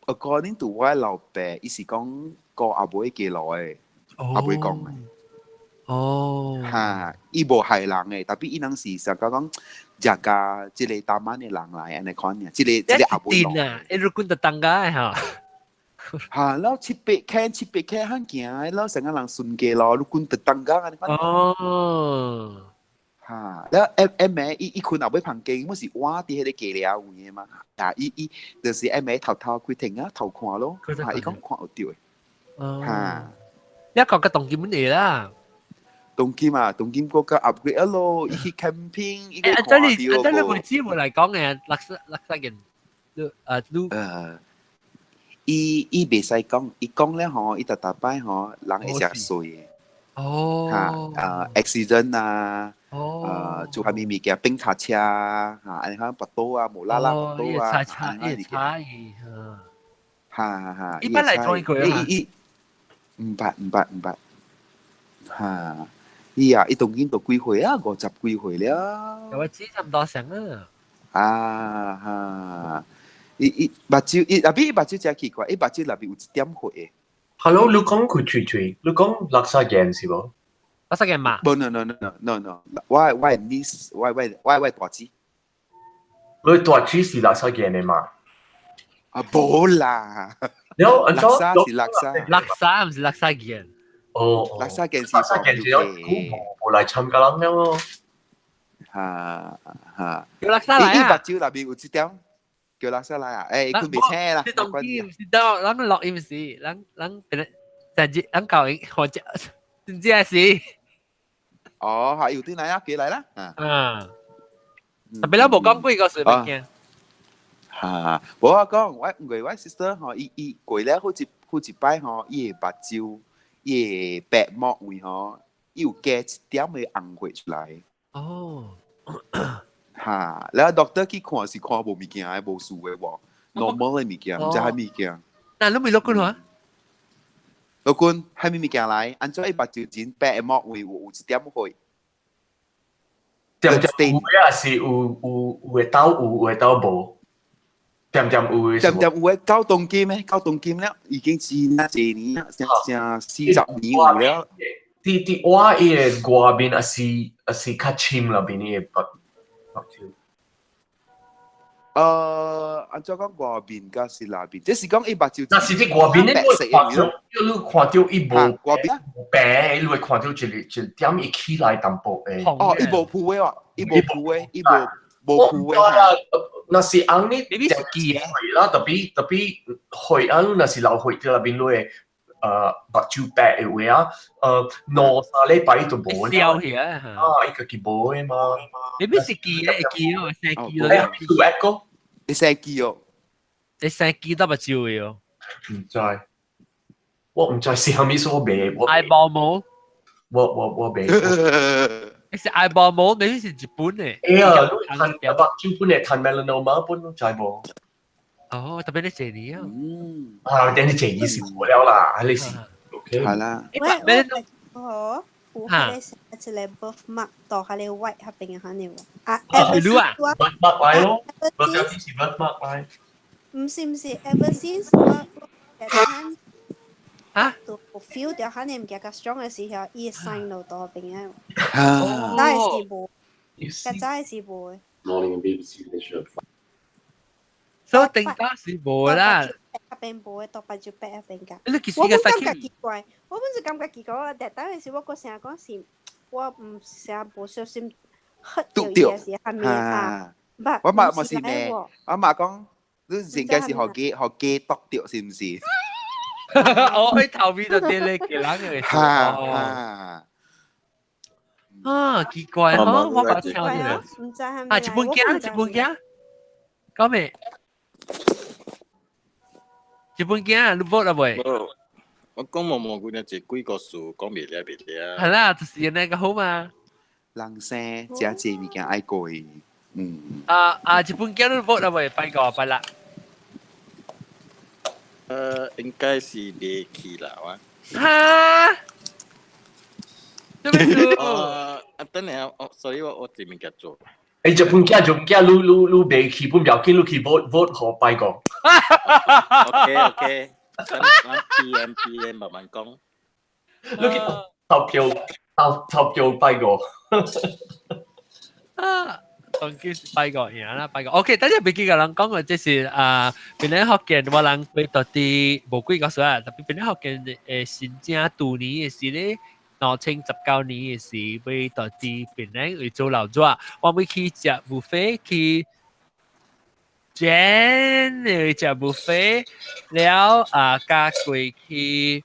According to 我老爸，伊是講過阿妹家來的，阿妹講的。哈，伊無害人的，tapi 伊人是想講講食甲這個大馬的人來按呢款爾，這個這個阿妹啊，伊如果就當家的哈。哈，了七八坑七八坑漢行，了成個人順街路，你滾就當家按呢款。哈，了暗暗暝伊伊睏後尾房間，我是倚佇彼個街了有的嘛。啊，伊伊就是暗暝偷偷開廳啊偷看咯，哈，伊講看有著的。哈，你講個當今問題啦。當今啊，當今國家 upgrade 啊咯，伊去 camping，伊個看到。欸，這你會姊妹來講嘅，垃圾垃圾人，你啊你。伊伊袂使講，伊講咧吼，伊逐逐擺吼，人會食衰的。哈，啊，accident 啊，啊，做啥物物件，變卡車啊，哈，按呢款跋倒啊，無啦啦跋倒啊，差差差異，哈哈哈。一般來講，伊伊毋捌毋捌毋捌，哈。伊啊，伊當今都幾歲啊？五十幾歲了。我知差唔多成啊。啊哈！伊伊目睭伊內邊伊目睭真奇怪，伊目睭內邊有一點血的。 Hello，你講佢喙喙，你講垃圾鹽是無？垃圾鹽嘛？無，no no no no no no，我我 niece，我我我我大姊。你大姊是垃圾鹽的嘛？啊，無啦。你好，垃圾是垃圾。垃圾毋是垃圾鹽。哦，垃圾鹽是垃圾鹽是有古無來參加人了咯。哈哈。叫垃圾來啊！伊目睭內邊有一點。叫垃圾來啊！欸，佢未請啦。這當機毋是當，咱錄音是，咱咱變成日咱教因或者真正是。哦，係有啲來啊，幾來啦。啊。特別咱無講幾個歲物件。哈，無我講，我因為我 sister 吼，伊伊過了好一好一擺吼，伊的目睭，伊的白膜位吼，伊有加一點的紅血出來。哦。哈，然後 doctor 去看是看無物件的，無事的喎，normal 的物件，毋知啥物件。那你未落過啊？老君，啥物物件來？按怎伊目睭前白的膜位有有一點血？點點有啊，是有有有會兜有，有會兜無。點點有的。點點有的到當今咩？到當今了，已經是那濟年啦，成成40年有了。佇佇我伊的外面，還是還是較深那邊伊的目目睭。按怎講外面甲是內面？這是講伊目睭。若是佇外面，你會看到，你看到伊無外面無白，你會看到一個一點伊起來淡薄的。哦，伊無浮的哦，伊無浮的，伊無無浮的。若是紅你，你是記啊？啦，特別特別血啊，若是流血佇內邊落，目睭白的話啊，兩三禮拜就無消去啊！啊，伊家己無的嘛。你必是記的，會記哦，生記咯。有一個，會生記哦，會生記到目睭的哦。毋知，我毋知是啥物所賣。 eyeball 毛。我我我袂。你是 eyeball 毛，你是日本的。哎呀，你趁目睭本會趁 melanoma 本攏知無？哦，特別你這年啊。嗯。啊，等你這年是無了啦，你是 OK。係啦。喂，我有彼個一個 birthmark 到彼個 white 彼邊的可能無？啊，你啊，birthmark 來咯，birthmark 是 birthmark 來。毋是毋是，ever since 我我啊，就 feel 到可能物件較 strong 的時候，伊的 sign 就到邊的。啊。早的是無，較早的是無的。所以頂當是無啦。彼邊無的，到目睭白彼邊個。你其實我本感覺奇怪，我本是感覺奇怪。我第當時我閣成日講是，我毋成無小心喝到伊的是蝦米啊？我嘛嘛是咩？我嘛講，你應該是予雞予雞啄著是毋是？我去頭尾就跌你幾人嘅。哈哈。啊，奇怪嗬，我冇聽過。毋知係啊，一本鏡，一本鏡，講咩？一本鏡，你報啦未？我講毛毛姑娘一幾個數，講袂了袂了。係啦，就是那個好嘛。人生真濟物件愛過，嗯。啊啊！一本鏡你報啦未？拜個拜啦。應該是未去啦，我。哈？做咩事？啊，等下，哦，所以我我這物件做。欸，日本囝日本囝，你你你袂去，本要緊，你去 vote vote 予拜個。 OK OK，咱咱 PM PM 慢慢講。你去投票投投票拜個。啊，當機是拜個贏啦，拜個。OK，等陣別記個人講嘅，這是啊，檳榔福建我人過到佇無幾個歲啊，特別檳榔福建誒新正舊年嘅時咧。2019年嘅時，欲到佇檳榔為做老熱，我欲去食 buffet 去煎去食 buffet 了啊，加過去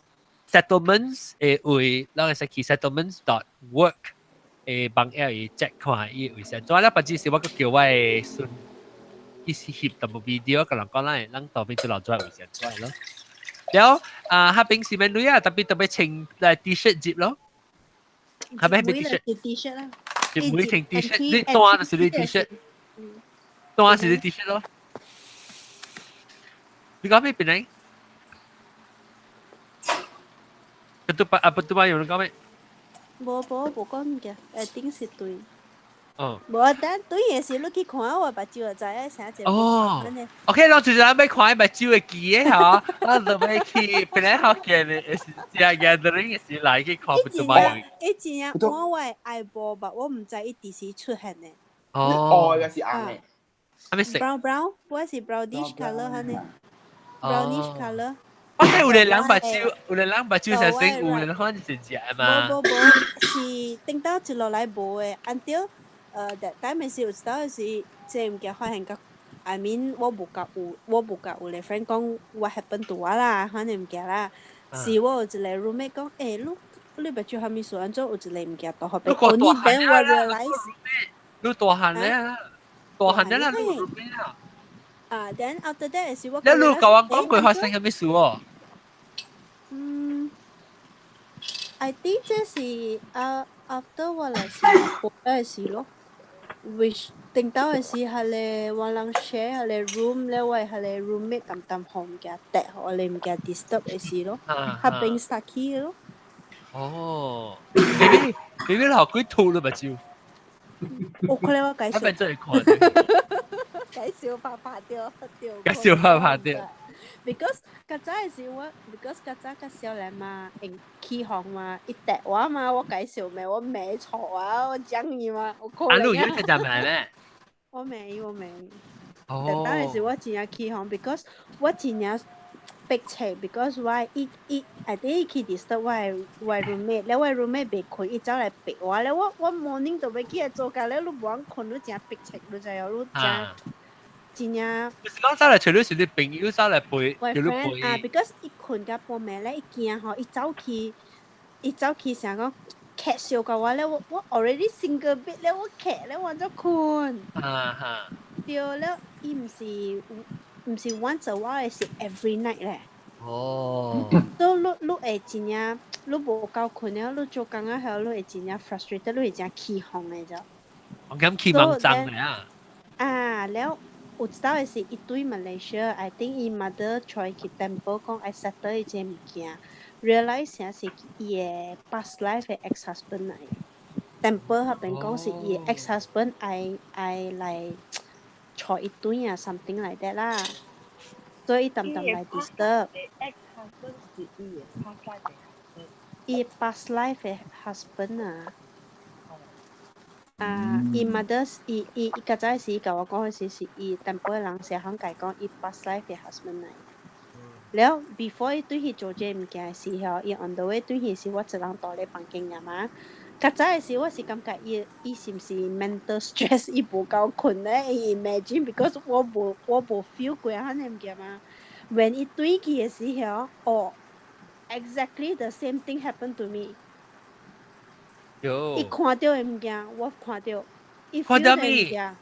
settlements 的位，咱會使去 settlements.work 的網頁去 check 看伊位是按怎。了，別只是我閣叫我的孫去翕淡薄 video，共人講咱咱當邊做老熱位是按怎咯。了啊，彼邊是免鐳啊，特別特別穿來 T-shirt 入咯。係咪 T-shirt？ T-shirt 啦。就唔會穿 T-shirt，你單就是你 T-shirt，單是你 T-shirt 咯。你講咩邊嚟？betul 啊，betul 有人講咩？無無無講嘅，一定是對。哦。無，但對嘅時你去看我目睭就知影啥一個。哦。OK，咱就是咱欲看目睭會記的吼，咱就欲去本來福建的是食 gathering 時來去看不做乜。伊真正我我的 eyeball 吧，我毋知伊佇時出現的。哦。愛嘅是紅的。啥物色？Brown brown，我是 brownish colour 哈呢。brownish colour。我睇有個人目睭，有個人目睭成成，有個人看是食嘛。無無無，是頂到一落來無的，until that time 時有一道是這物件發現甲，I mean 我無甲有，我無甲有個 friend 講 what happened to 我啦，反正物件啦。是我有一個 roommate 講，欸，你你目睭啥物事？按怎有一個物件大予白？Only then 我 realize。你大漢咧，大漢咧啦，你 roommate 啊。啊，then after that 是我。你你甲我講過發生啥物事哦？嗯，I think 這是啊，after 我來新加坡的時咯，which 頂到的時，彼個我人 share 彼個 room 咧，我的彼個 roommate 淡淡予物件跌，予我物件 disturb 的時咯，較變 stucky 咯。哦，baby baby 你學鬼吐了目睭？有可能我介紹。他變做會看。介紹拍拍掉掉。介紹拍拍掉。 Because 較早的時我，because 較早較少年嘛，會起哄嘛，伊趯我嘛，我介紹咩，我罵錯啊，我講伊嘛，有可能。啊，你有一隻罵咩？我罵伊，我罵伊。哦。但當時我真正起哄，because 我真正逼切，because 我伊伊，I think 伊去 disturb 我的 roommate，了我的 roommate 袂睏，伊走來逼我，了我我 morning 就欲起來做工，了你無通睏，你真逼切，你知影？你真真正。就是講走來揣你是你朋友走來陪，我 friend 啊，because 伊睏甲半暝咧，伊驚吼，伊走去，伊走去想講劇笑甲我咧，我我 already single bed 咧，我劇咧，我怎睏？啊哈。對了，伊毋是毋是 once a while，是 every night 咧。哦。都你你會真正，你無夠睏了，你做工啊後，你會真正 frustrated，你會真起哄的啫。我咁起網站的啊。啊，了有一道的是伊對 Malaysia，I think 伊 mother 帶去 temple 講愛 settle 伊這物件，realize 啥是伊的 past life 的 ex husband 來。temple 彼邊講是伊的 ex husband 愛愛來帶伊轉啊，something like that 啦。所以伊淡淡來 disturb。 ex husband 是伊的 past life 的 husband。伊 past life 的 husband 啊。啊，伊 mother 伊伊伊較早時共我講的時是伊淡薄人成行共講伊 past life 的 husband 來。了 before 伊對去做這物件的時候，伊 on the way 對去時，我一人蹛咧房間爾嘛。較早的時，我是感覺伊伊是毋是 mental stress，伊無夠睏咧？伊 imagine because 我無我無 feel 過彼個物件嘛。When 伊對去的時候，哦，exactly the same thing happened to me。伊看著的物件，我看著。伊 feel 的物件。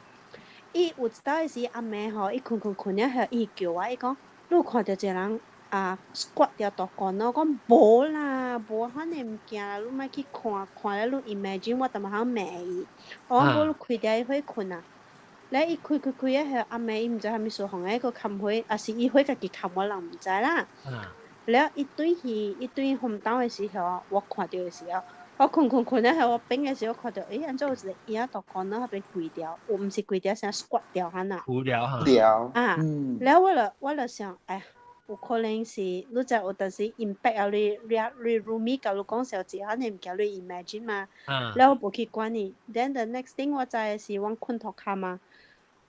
伊有一道時暗暝吼，伊睏睏睏了後，伊叫我，伊講：你有看著一個人啊，squat 佇大管咯？我講無啦，無彼個物件啦，你莫去看，看了你 imagine 我淡薄仔罵伊。我講無你開掉伊火睏啊。咧伊開開開了後，暗暝伊毋知啥物事，予伊閣冚火，抑是伊火家己冚我人毋知啦。了伊對去，伊對昏倒的時候，我看著的時候。我睏睏睏了後，我變的時候看著，欸，按怎有一個影佇 corner 彼邊跪掉，有毋是跪掉，啥 squat 掉按那。糊了哈。掉。啊，了我就我就想，哎，有可能是你知有當時 impact 啊，你你你 roomie 共你講小一下，你物件你 imagine 嘛。了我無去管伊。Then the next thing 我知的是，阮睏塗跤嘛。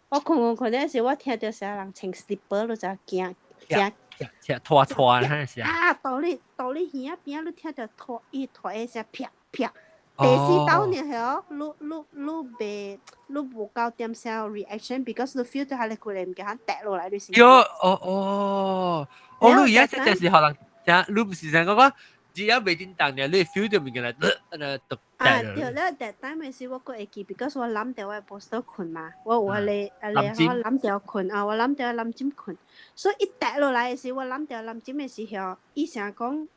我睏睏睏的時，我聽著啥人穿 slipper，你知行行。聽拖拖那是啊！佇你佇你耳仔邊，你聽著拖伊拖的聲啪啪。第四道呢，吼，你你你袂你無夠點聲 reaction，because 你 feel 到彼個規個物件跌落來，你是。喲哦哦，哦，你而家這就是可能，聽你毋是想講講，只要袂叮當呢，你 feel 到物件來，呃，讀。啊，對了，that time 的時我閣會記，because 我攬著我的 bolster 睏嘛，我有彼個彼個我攬著睏啊，我攬著攬枕睏，所以伊跌落來的時，我攬著攬枕的時候，伊想講。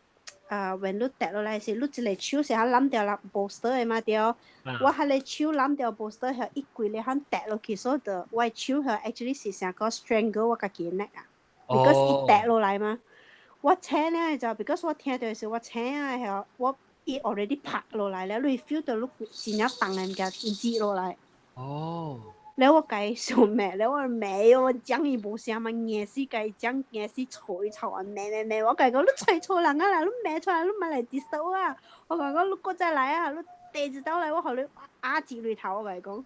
啊，when 你跌落來時，你一個手是較攬著啦 bolster 的嘛對？我彼個手攬著 bolster 後，伊規个喊跌落去，所以就我的手後 actually 是成個 strangle 我家己的 neck 啊，because 伊跌落來嘛。我醒了就，because 我聽著時我醒啊後，我伊 already 拍落來了，你 feel 到你真正重的物件跌落來。哦。了我共伊想罵，了我罵我講伊無聲嘛，硬死共伊講，硬死吵伊吵啊，罵罵罵，我共伊講你揣錯人啊啦，你罵出來你莫來 disturb 我啊！我共伊講你閣再來啊，你第一道來我予你壓一鐳頭，我共伊講。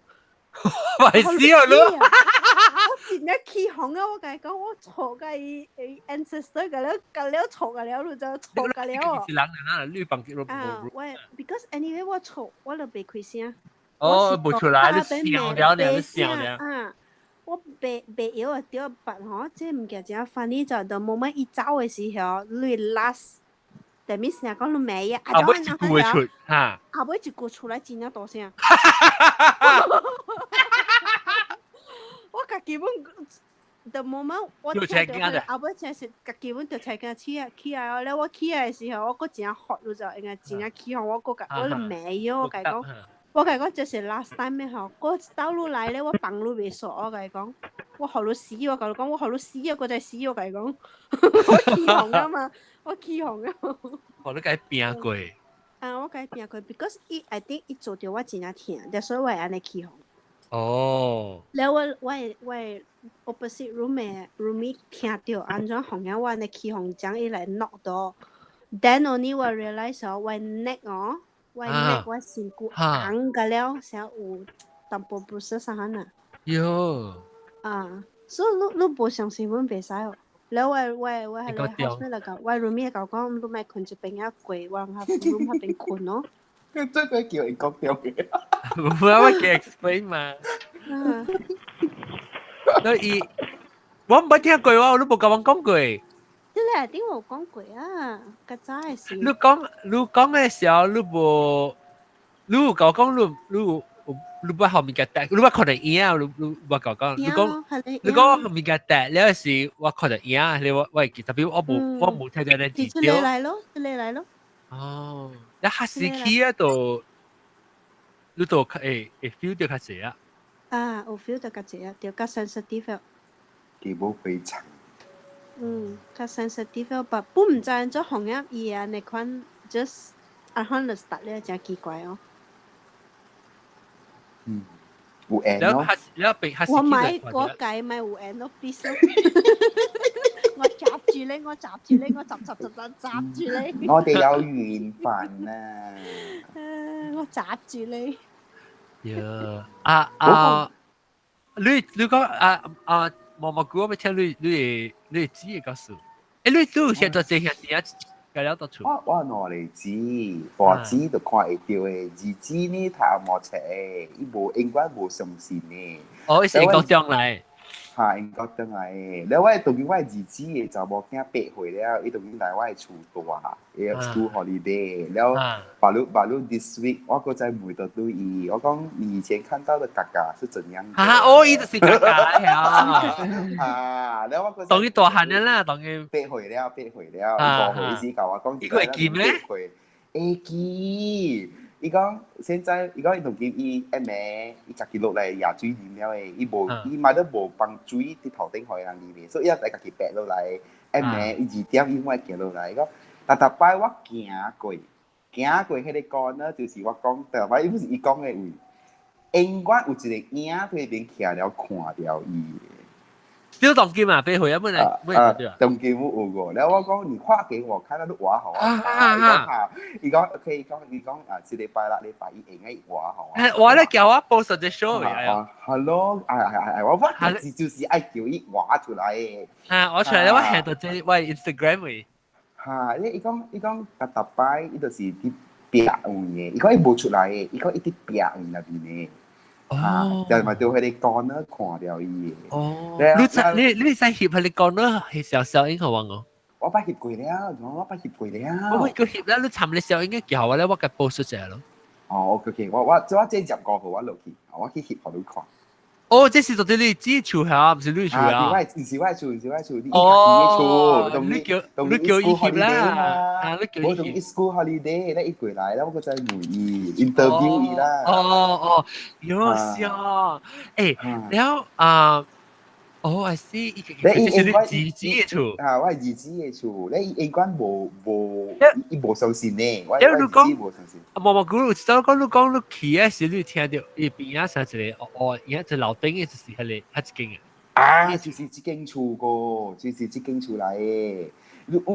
壞死啊你！我真正起鬨啊！我共伊講，我吵共伊 ancestor 共了，共了吵共了，你就吵共了。是人啊，你房間啊，我 because anyway 我吵，我就袂開聲。哦，無出來，你想了你想了。啊，我袂袂曉啊，對，but 吼，這物件真 funny 就 the moment 伊走的時候，你 last，但咪成日講你罵伊，啊，尾一句會出，哈。後尾一句出來真正大聲。我家己本 the moment 我聽到後尾真是家己本就車鏡起來起來了，我起來的時候，我閣真 hot 就應該真正起鬨，我閣共我就罵伊，我共伊講。我共伊講這是 last time 的吼，閣倒落來咧，我放你袂煞，我共伊講，我予你死，我共你講，我予你死啊，閣再死，我共伊講，我起鬨啊嘛，我起鬨啊。哦，你共伊拚過。啊，我共伊拚過，because 伊 I think 伊做著我真正疼，所以我會按呢起鬨。哦。了我我我 opposite room 的 roommate 聽著按怎紅影我按呢起鬨，將伊來 knock 到，then only 我 realize 哦，我 neck 哦。我 neck 我身軀紅個了，成有淡薄 bruises 啥啊。喲。啊，所以你你無相信阮袂使哦。了我我我彼个 housemate 來講，我 roommate 共我講，你莫睏這邊仔過，我通 room 彼邊睏哦。這個叫英國掉嘅。無啊，我給 explain 嘛。那伊，我毋捌聽過我，你無共我講過。你來頂有講過啊，較早的時。你講你講的時候，你無，你有共我講，你你有你捌予物件擲，你捌看著影，你你捌共我講，你講你講物件擲了時，我看著影，你我我會記，特別我無我無聽著你字對。來咯，這來咯。哦，你較時起啊，就你就會會 feel 著較濟啊。啊，有 feel 著較濟啊，著較 sensitive。佢無非常。嗯，較 sensitive，但不毋知按怎紅葉伊按呢款，just 按款就 start 了，真奇怪哦。嗯，有緣咯。我買我計咪有緣咯，please 咯。我夾住你，我夾住你，我夾夾夾夾夾住你。我哋有緣分啊！我夾住你。呀，啊啊！你你講啊啊！毛毛菇我欲聽你你會你會知嘅告訴。欸，你都有現在這兄弟啊，計了到厝。我我兩個姊，大姊就看會著的，二姊呢讀無冊，伊無永遠無相信的。哦，伊是英國轉來。哈，英國轉來的。了我當今我二姊的查某囝8歲了，伊當今來我的厝住，伊 school holiday。了，baru baru this week，我閣再問到對伊，我講你以前看到的哥哥是怎樣的？哈，哦，伊就是哥哥呀。哈，了我閣當伊大漢了啦，當伊8歲了，八歲了，5歲時共我講。伊閣會記咩？歲，會記。伊講現在，伊講伊當今伊下暝，伊家己落來舀水啉了的，伊無伊嘛都無放水佇頭頂予人啉的，所以伊愛家己白落來。下暝伊2點伊會行落來，伊講，逐逐擺我行過，行過彼个 corner 就是我講，逐擺伊不是伊講的位，永遠有一個影佇彼邊徛了看著伊。小當今啊，8歲啊，本來本來對啊。當今有有過，了我講你畫給我看，你畫予我。伊講哈，伊講 OK，伊講伊講啊，這禮拜六禮拜伊會用畫予我。我咧叫我 post 隻 show 啊，Hello，哎哎哎，我我就是愛叫伊畫出來的。啊，我出來我下到這我 Instagram 位。哈，伊講伊講逐逐擺伊就是佇壁位的，伊講伊無出來的，伊講伊佇壁位內面的。哦，就咪對彼个 corner 看著伊的。哦，你知你你使翕彼个 corner 係小小影好玩哦。我捌翕過了，我捌翕過了。我個翕了，你尋你小影嘅叫我咧，我共 post 出來咯。哦，OK OK，我我我這15號我落去，我去翕予你看。哦，這是到底你姊厝嚇，毋是你厝啊？毋是我厝，毋是我厝，你家己的厝。你叫你叫伊翕啦，啊，你叫伊。我同伊 school holiday 咧，伊過來咧，我閣再問伊 interview 伊啦。哦哦，喲笑，欸，然後啊，哦，I see，伊這是你兒子的厝。啊，我係兒子的厝，你伊永遠無無，伊無相信呢。我你講無相信。啊，無無古路，就講你講你去的時，你聽著伊邊仔啥一個哦哦，伊一樓頂的就是彼個彼一間啊。啊，就是這間厝個，就是這間厝來的。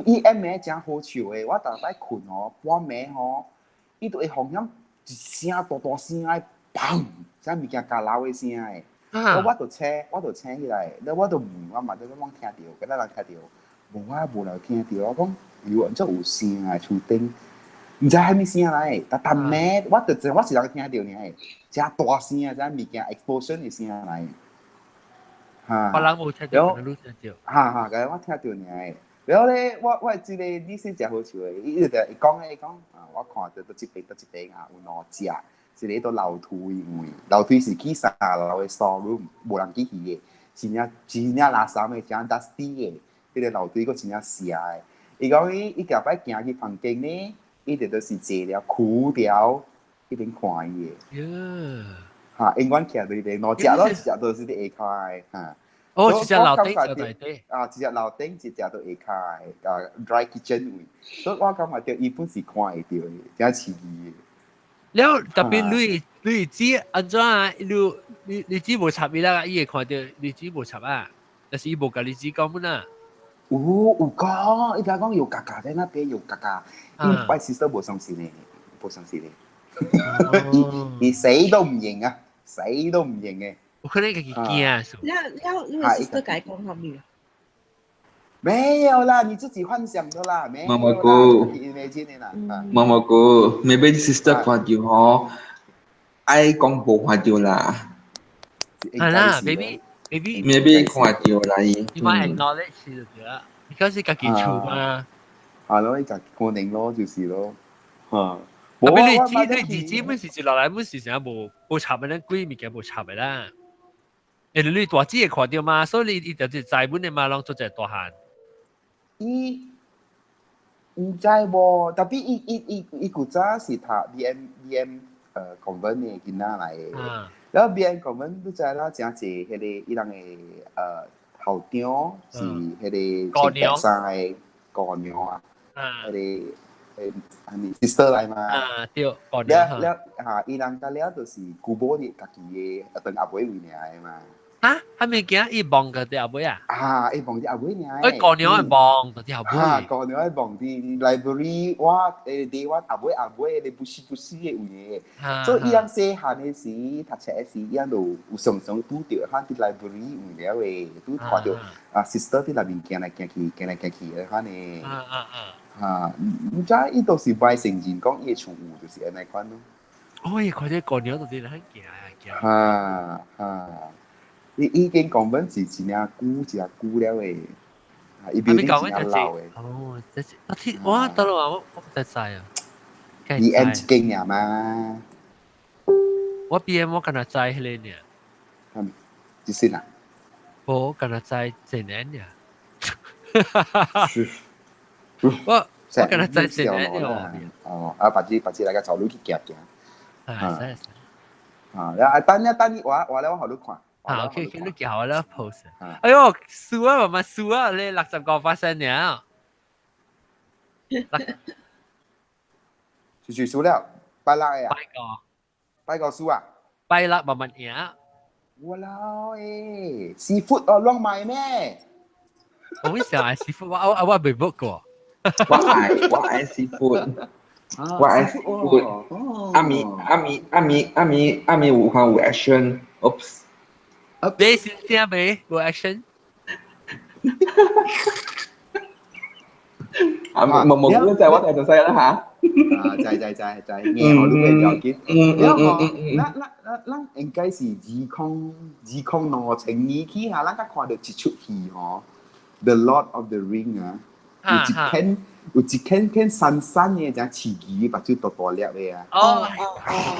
伊暗暝誠好笑的，我逐擺睏吼，半暝吼，伊就會放響一聲大大聲的，砰！啥物件交流的聲的。我就醒，我就醒起來，了我就問我嘛，就講聽著，敢若人聽著，無啊，無人聽著。我講有按怎有聲啊？厝頂，毋知啥物聲來，但逐暝我就我是人聽著爾，誠大聲啊，啥物件 explosion 的聲來。哈，別人無聽著，你聽著。哈哈，個我聽著爾。然後咧，我這個你是誠好笑的，伊就伊講咧，伊講啊，我看著佗一邊佗一邊啊，有兩隻。一個佇樓梯位，樓梯是去三樓的 store room，無人去去的，真正真正垃圾的，真 dusty 的，彼個樓梯閣真正邪的。伊講伊伊後擺行去房間呢，伊就就是坐了苦掉，彼邊看伊的。哈，永遠徛佇咧，兩隻咯，一隻都是佇下跤的，哈。哦，一隻樓頂就內底。啊，一隻樓頂，一隻都下跤的，啊，dry kitchen 位。所以我感覺著伊本是看會著的，誠刺激的。了特別你你知按怎啊？你你你姊無插伊啦，伊會看著你姊無插啊，但是伊無共你姊講本啊。有有講，伊甲講有嘎嘎在那邊有嘎嘎，因為 sister 無相信呢，無相信呢。伊死都唔認啊，死都唔認嘅。有可能家己驚。了了，你 sister 共伊講啥物啊？沒有啦，你自己幻想的啦，沒有啦。毛毛菇，沒見的啦。毛毛菇，maybe sister 看著吼，愛講無看著啦。係啦，maybe maybe maybe 看著啦伊。你嘛 acknowledge 就對啦，你講是家己厝嘛。係咯，伊家己可能咯，就是咯。嚇。特別你知你自己本是一落來本是成無無插的，咱鬼物件無插的啦。因為你大姊會看著嘛，所以你伊就是知本的嘛，攏做一個大漢。伊毋知無，特別伊伊伊伊古早是讀 B M B M convent 的囡仔來的，然後 B M convent 你知啦，誠濟彼個伊人的校長是彼個穿白衫的姑娘啊，彼個係咪 sister 來嘛？啊對，姑娘。了了嚇，伊人甲了就是古堡的家己的，當阿妹位爾的嘛。哈，啥物件？伊望個佇後尾啊？啊，伊望佇後尾爾。哎，姑娘會望佇後尾。啊，姑娘會望佇 library，我佇我後尾後尾，你不是不是的位。所以伊人細漢的時，讀冊的時，伊人就有常常拄著，哈佇 library 位了的，拄看著啊 sister 佇內面行來行去，行來行去的款的。啊啊啊！哈，毋知伊都是歹承認講伊的厝有就是按呢款咯。哦，伊看著姑娘就佇咧行行。哈哈。伊已經講本是真正久，真久了的，伊表弟真老的。哦，這是我聽我得啦，我我毋知知啊。 B M 一間爾嘛？我 B M 我敢若知彼个爾。嗯，就是啦。無，敢若知一年爾。我我敢若知一年爾。哦，啊，別子別子來個走路去行行。啊，是是。啊，啊，等一等，我我咧我予你看。啊，OK OK，你叫我啦 post。哎喲，輸啊，慢慢輸啊，你65% 爾。就輸了，拜六的啊？拜個。拜個輸啊？拜六慢慢贏。我老誒，seafood 哦，亂買咩？我會想愛 seafood，我我我未 book 過。我愛我愛 seafood，我愛 seafood。阿咪阿咪阿咪阿咪阿咪有看有 action，oops。你先聽未？無 action。啊，冇冇，你就我就使啦嚇。啊，知知知知，硬我都會了解。然後咱咱咱咱應該是2002年起哈，咱才看著一齣戲吼，《The Lord of the Ring》啊，有一間有一間間山山的，只刺激，目睭大大粒的啊。哦哦。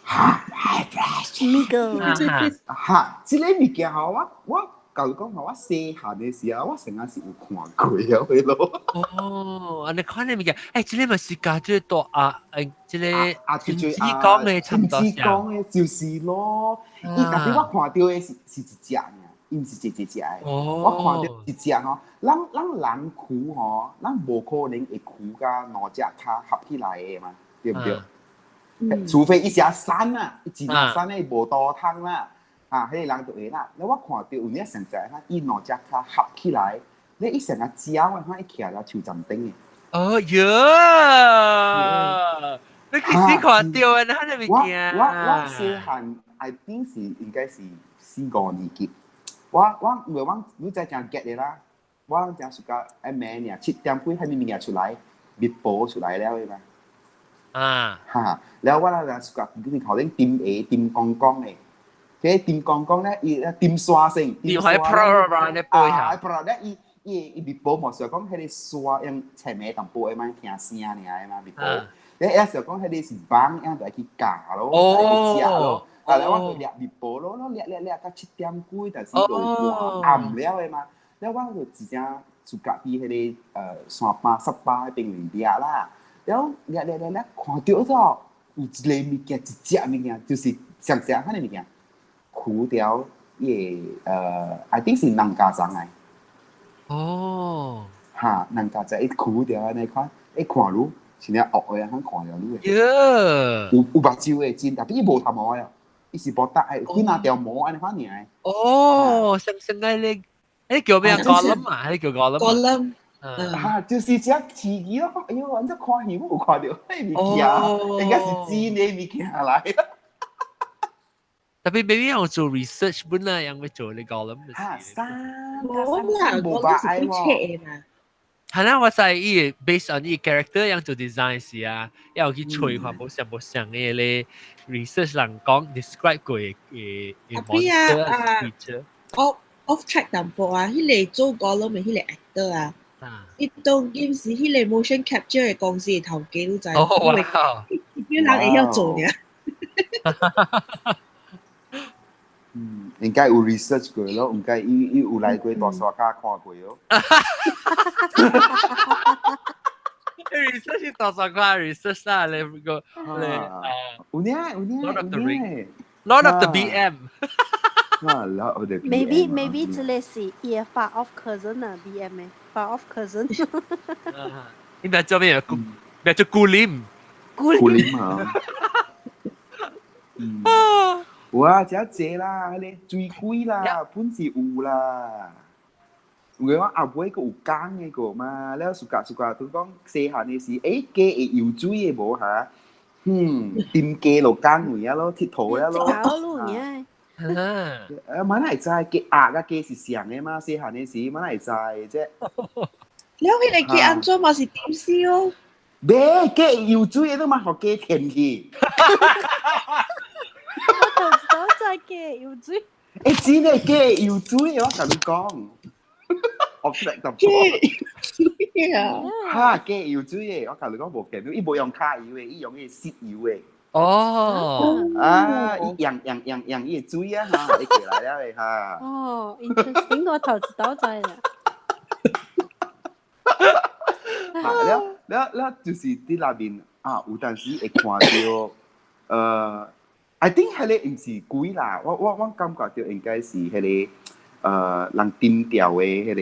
哈，咪個哈，這個物件吼，我我。舊講吼，我細漢的時候，我成日是有看過啊，彼囉。哦，按呢款的物件，欸，這個嘛是共這個大啊，欸，這個啊，親子講的差不多親子講的就是咯。伊特別我看著的是是一隻爾，伊毋是一隻隻的。我看著一隻吼，咱咱人跍吼，咱無可能會跍佮兩隻跤合起來的嘛，對毋對？除非伊是瘦啊，伊真正瘦的無肚通啦，啊，彼個人就會啦。了我看著有影實在，伊兩隻跤合起來，咧伊成個鳥的，看伊徛佇樹叢頂的。哦喲，你幾時看著的？那物件？我細漢，I think 是應該是四五年級。我因為我你知誠激的啦，我誠暑假愛暝爾7點幾彼物件出來，密報出來了的嘛。哈，了我那暑假就是頭先點下點光光的，彼點光光咧，伊點沙先，點開啪啪咧背下。啊，啪咧伊伊伊密報嘛，是講彼个沙用青暝淡薄的嘛，聽聲爾的嘛，密報。咧伊是講彼个是網，樣就愛去咬咯，愛去食咯。啊，了我就掠密報咯，咯掠掠掠到7點幾，但是就半暗了的嘛。了我就直接自家佇彼个山巴沙巴彼邊掠啦。了掠掠掠掠，看著咗有一个物件，一隻物件，就是像這樣款的物件，跍著伊个I think 是人家長來。哈，人家在伊跍著按呢款，一看汝是爾惡的，通看著你的。有有目睭的真，但伊無頭毛的，伊是無搭的，幾若條毛按呢款爾。哦，像像個咧，彼叫咩啊？Gollum 啊，彼叫 Gollum。 Gollum。啊，就是這刺激咯！哎喲，按怎看戲我有看著彼物件，應該是真的物件來。特別 maybe 有做 research 本啦，樣欲做你 Gollum。哈，三我啦，我都是對冊的嘛。係啦，我知伊 based on 伊 character 樣做 design 時啊，要去揣看無像無像的咧 research 人講 describe 過的的 monster feature。 Off track 淡薄啊，彼个做 Gollum 的彼个 actor 啊。伊當今是彼个 motion capture 的公司的頭家，你知？哦，哇！伊人會曉做爾。嗯，應該有 research 過咯，應該伊伊有來過大沙卡看過咯。 research 是大沙卡 research 啦，你個你啊，有影有影 Lord of the Ring，Lord of the BM。啊，Lord of the BM。 Maybe 這个是伊的 far off cousin 啊，BM 的 far off cousin。應該叫咩？咩叫顧林？顧林啊。嗯。有啊，誠濟啦，彼个水鬼啦，本是有啦。有的我後尾閣有講的個嘛，了暑假暑假都講細漢的時，欸，雞會游水的無哈？嗯，沉雞落江位啊咯，𨑨迌啊咯。啊，嘛哪會知雞鴨佮雞是像的嘛？細漢的時，嘛哪會知這？了，彼个雞按怎嘛是點死哦？袂，雞游水的，你嘛予雞填去。我就知道在雞游水。欸，真的雞游水，我共你講。我識得雞游水啊！哈，雞游水的，我共你講無騙你，伊無用跤游的，伊用彼个舌游的。哦。啊，伊用用用用伊的水啊，哈，伊過來了的哈。哦，interesting，我頭一道知啦。啊，了了了，就是佇內面啊，有當時會看著，I think 彼个毋是鬼啦，我感覺著應該是彼个人丟掉的彼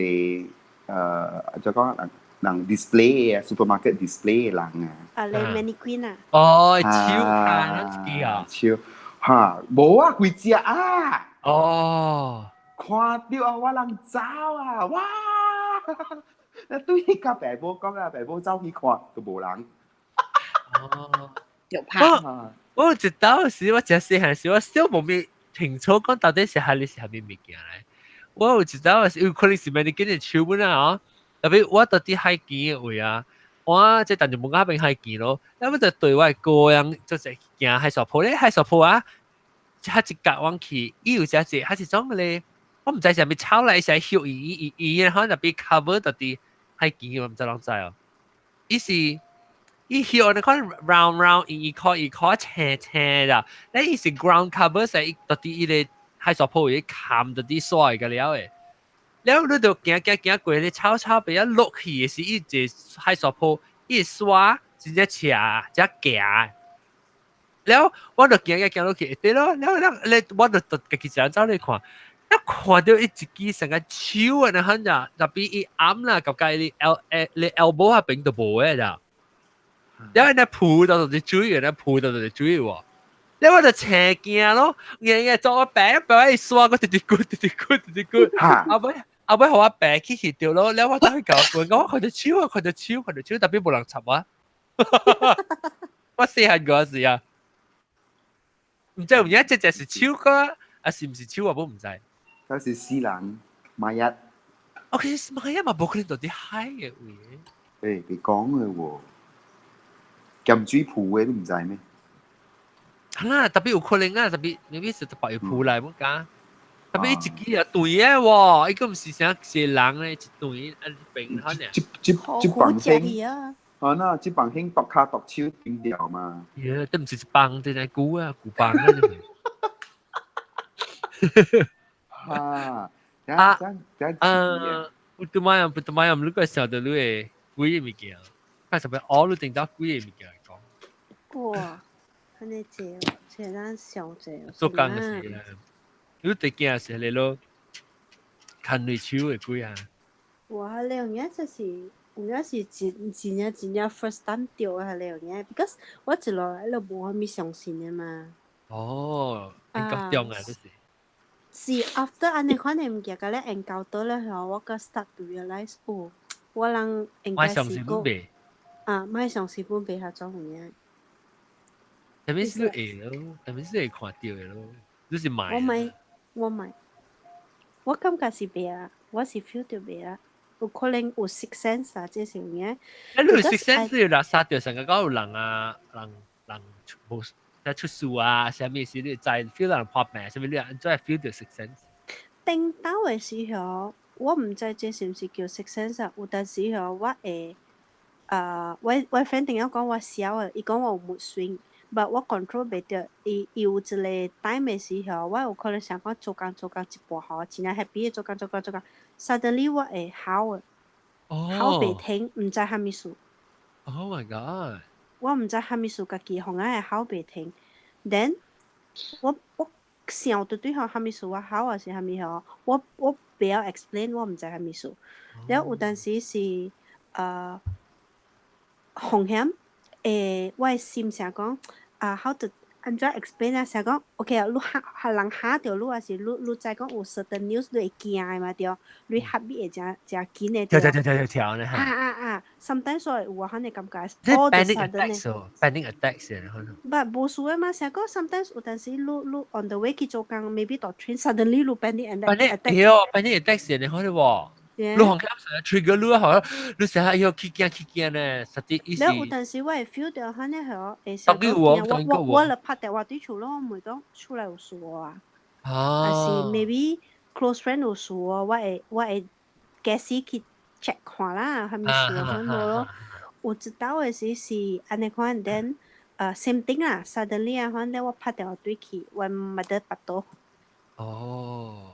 个就講人人 display 的 supermarket display 的人啊。啊，你 mannequin 啊？哦，手看咱自己啊。手，哈，無啊，規隻啊。哦。看著啊，我人走啊，哇！那對佮爸母講啊，爸母走去看，都無人。哦。有拍。我一當時我真細漢時，我小無咪清楚講到底是彼个是啥物物件來。我有一當時有可能是 mannequin 的手本啊，特別我到佇海墘的位啊，我這但就無亞邊海墘咯，了我就對我的哥人就是行海沙坡咧，海沙坡啊，較一角往去，伊有只隻，彼是種咧，我毋知是啥物草來，是葉伊伊伊，然後特別 cover 到佇海墘，我毋知攏知哦。伊是伊葉你看 round round 伊一塊一塊青青的，咧伊是 ground cover 是伊到佇伊个海沙坡位冚到佇沙個了的。了你就行行行過咧草草袂曉落去的是伊一個海沙坡，伊個沙真正斜，真行。了我就行行行落去，對咯，了了咧我就家己一人走咧看，一看到伊一支成個手啊，那很呀，特別伊暗啦，及計你 L 誒你 elbow 下邊都無嘅咋，因為你抱到就水嘅，你抱到就水喎。你我就斜鏡咯，硬硬做個病病一刷個滴滴咕滴滴咕滴滴咕，後尾後尾予我病去去掉咯，你我走去搞佢，我看到手啊，看到手，看到手，特別無人插我。我細漢嗰時啊，毋知有影這隻是手個，啊是毋是手我都毋知。嗰是死人，mayat。哦，其實 mayat 嘛，無可能到佇海嘅位。誒，別講嘅喎，鹹水浮嘅你毋知咩？係啦，特別有可能啊，特別 maybe 是特別有浮來冇講。特別一支啊對嘅喎，伊個毋是啥是人咧，一對啊平可能。這這這房興啊，那這房興剁跤剁手斷掉嘛。耶，都毋是一幫，真係久啊，舊幫啊。哈，啊啊，不嘛樣，不嘛樣，你個想到你會鬼嘅物件，看什麼哦，你聽到鬼嘅物件來講。哇，按呢濟，這咱上濟。做工嘅時咧，你最驚是你咯，牽雷手嘅鬼啊！哇，你有影就是，有影是真真正真正 first time 著啊，你有影，because 我一路來都無啥物相信的嘛。哦，應該中啊，這是。是 after 按呢款的物件，共咧 encounter 了後，我閣 start to realize，哦，我人應該是個啊，莫相信本袂遐怎有影。特別是會咯，特別是會看到的咯，你是買。我買，我買，我感覺是袂啊，我是 feel 到袂啊，有可能有 sixth sense 啊，這是有影。啊，你有 sixth sense 有垃圾掉成個講有人啊，人人出無在出事啊，啥物事你知 feel 人破病，啥物你按怎 feel 到 sixth sense？頂晝的時候，我毋知這是毋是叫 sixth sense 啊，有當時候我會，我 friend 定仔講我痟的，伊講我有 mood swing。but 我 control 袂著，伊伊有一個 time 的時候，我有可能想講做工做工一半吼，真正 happy 的做工做工做工，suddenly 我會哭的，哭袂停，毋知啥物事。 Oh my god！我毋知啥物事，家己予我會哭袂停。Then 我想著對吼啥物事我哭還是啥物吼，我袂曉 explain，我毋知啥物事。了有當時是風險。會，我的心想講，啊，how to 按怎 explain 啊？想講，OK 啊，你嚇嚇人嚇著你，還是你知講有 certain news 你會驚的嘛對？你嚇你會誠誠緊的對。跳跳跳跳跳呢？啊啊啊！Sometimes 我會有按呢感覺。 Panic attacks 哦，panic attacks 可能。 But 無事的嘛，想講 sometimes 有當時你 on the way 去做工，maybe 搭 train suddenly 你 panic attack。對，panic attacks 呢可能喎。你紅咁成日 trigger 你好，你成日哎喲起驚起驚呢，實際意思。了有當時我會 feel 到按呢吼，會當然有我我我就拍電話對厝咯，我問講厝內有事啊，還是 maybe close friend 有事哦，我會假使去 check 看啦，啥物事啊，無咯。有一道的時是按呢款，then same thing 啊，suddenly 啊，反正我拍電話對去，我 mother 腹肚。哦。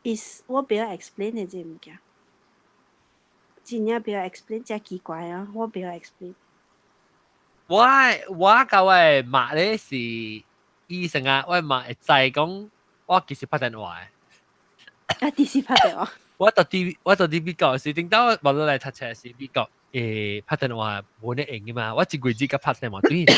is 我袂曉 explain 的這物件，真正袂曉 explain，真奇怪啊！我袂曉 explain。我佮我的媽咧是醫生啊，我媽會知講我其實拍電話的。啊，其實拍電話。我到佇美國時，頂到我落來讀冊時，美國拍電話無咧用的嘛，我一月只佮拍電話對伊了。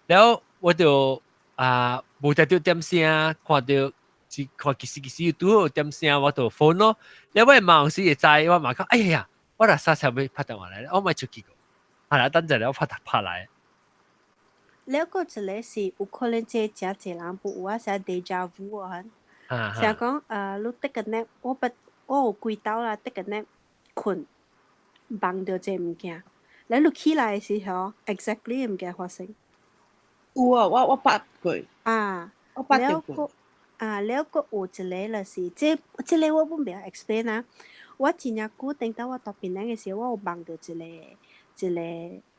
了我就啊無聽著點聲，看著。是看其實其實拄好有點聲，我就 phone 咯。了我媽有時會知，我媽講：哎呀，我若啥時欲拍電話來，我莫出去過。啊，啦，等陣了我拍拍來。了閣一個是有可能這誠濟人有有啊，啥 deja vu 啊，成講你 take a nap，我捌我有幾擺啦，take a nap 睏，夢著這物件，了你起來的時候，exactly 物件發生。有啊，我捌過。啊，我捌過。啊，了閣有一個就是，這個我本袂曉 explain 啊。我真正久等到我蹛檳城的時候，我有夢著一個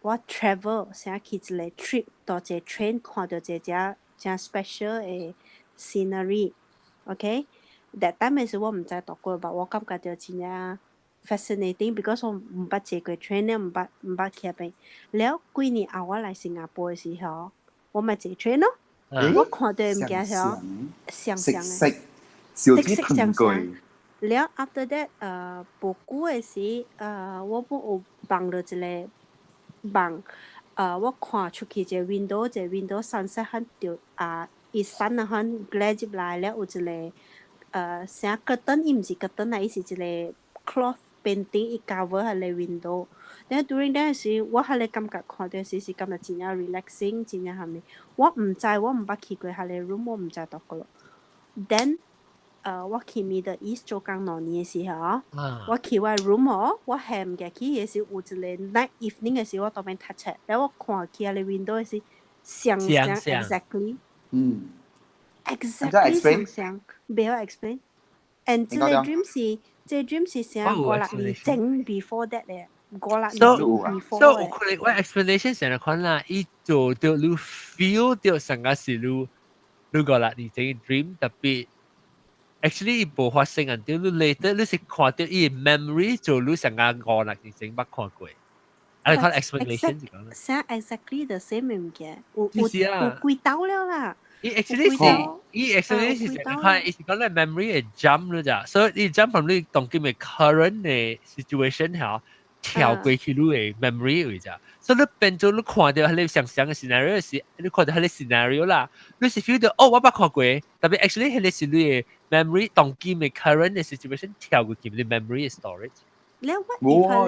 我 travel 啥去一個 trip，搭一個 train 看著一個誠誠 special 的 scenery，OK？That time 的時我毋知蹛過，but 我感覺著真正 fascinating，because 我毋捌坐過 train 了，毋捌去彼邊。了幾年後我來新加坡的時候，我嘛坐 train 咯，我看著物件時候。相像色色，小子騰過。了 after that，無久的時，我本有夢到一个夢，我看出去一个 window，一个 window sunset 很著啊，伊 sun 啊很 glare 入來了，有一个啥 curtain，伊毋是 curtain 啊，伊是一个 cloth painting，伊 cover 彼个 window。咧 during 嗰時，我彼个感覺看著時是感覺真正 relaxing，真正蝦米。我毋知，我毋捌去過彼個 room，我毋知佗個咯。Then 我去 Middle East 做工2年的時候，我去我 room 哦，我下物件去的時有一個 night evening 的時，我當邊讀冊，然後我看起彼個 window 的時，相像 exactly，exactly 相像，袂曉 explain。And 這個 dream 是，這個 dream 是啥5、6年前 before that 的，5、6年前 before。 So 有可能我 explanation 成日看啦，伊做著你 feel 著成個是你5、6年前 dream，特別。actually 伊無發生啊，對你 later 你是看著伊 memory 做你成個5、6年前捌看過。啊，你看 explanation 是講。啥 exactly the same 物件，有有有幾兜了啦。伊 actually 是，伊 actually 是成看，伊是講你 memory 會 jump 了咋，所以伊 jump from 你當今的 current 的 situation 嚇，跳過去你的 memory 位咋。所以你變做你看著彼个想像的 scenario 時，你看著彼个 scenario 啦，你是 feel 著哦，我捌看過，特別 actually 彼个是你的 memory 當今的 current 的 situation 跳過去你 memory storage。你我無，我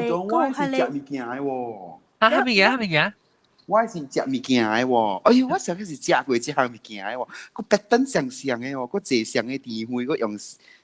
是食物件的喎。啊，啥物件？啥物件？我是食物件的喎。哎呦，我上個是食過這項物件的喎。個特登相像的喎，個坐上的甜會，個用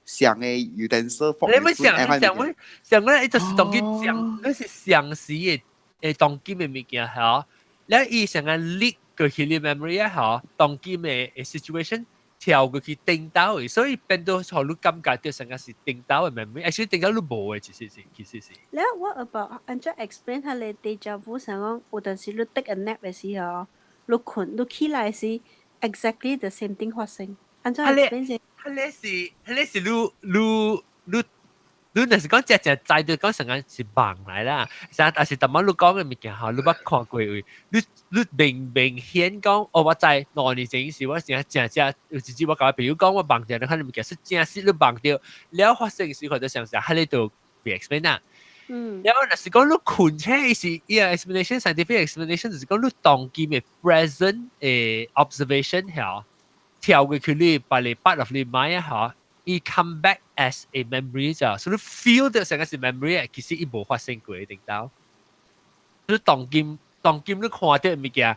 上的 utensil。你咪想想我想我，伊就是當今上，你是上時的誒當今的物件嚇。你伊成個 leak 過去你 memory 啊嚇，當今的 situation 跳過去頂到的，所以變到予你感覺著成個是頂到的 memory，actually 頂到你無的，其實是其實是。你 what about 按怎 explain 彼个 deja vu 想講有陣時你 take a nap 的時候，你睏你起來時 exactly the same thing 發生。按怎 explain 先？彼個是你若是講正正知著講成個是夢來啦，啥但是淡薄你講的物件吼，你捌看過位，你明明顯講，哦，我知2年前時我正正正有一次我共我朋友講，我夢著你看物件是正實你夢著，了發生時看著想啥，彼个就袂 explain 啦。了若是講你睏醒，伊是伊個 explanation scientific explanation 就是講你當今的 present 的 observation 吼，跳過去你別個 part of 你 mind 吼。伊 come back as a memory 咋，所以 feel 著成個是 memory，其實伊無發生過頂到。你當今當今你看著物件，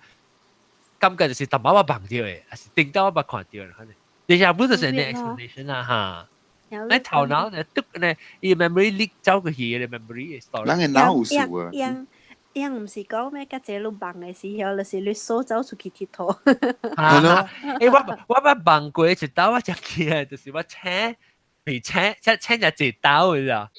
感覺就是淡薄我夢著的，還是頂到我捌看著的，可能。你下本就是呢 explanation 啦哈。你頭腦呢，篤呢，伊 memory leak 走過去的 memory story。咱的腦有事啊。樣樣毋是講咩？甲這你夢的時候，就是你手走出去𨑨迌。係咯。欸，我捌夢過一道，我真記得，就是我請被請，請請一一道的咋。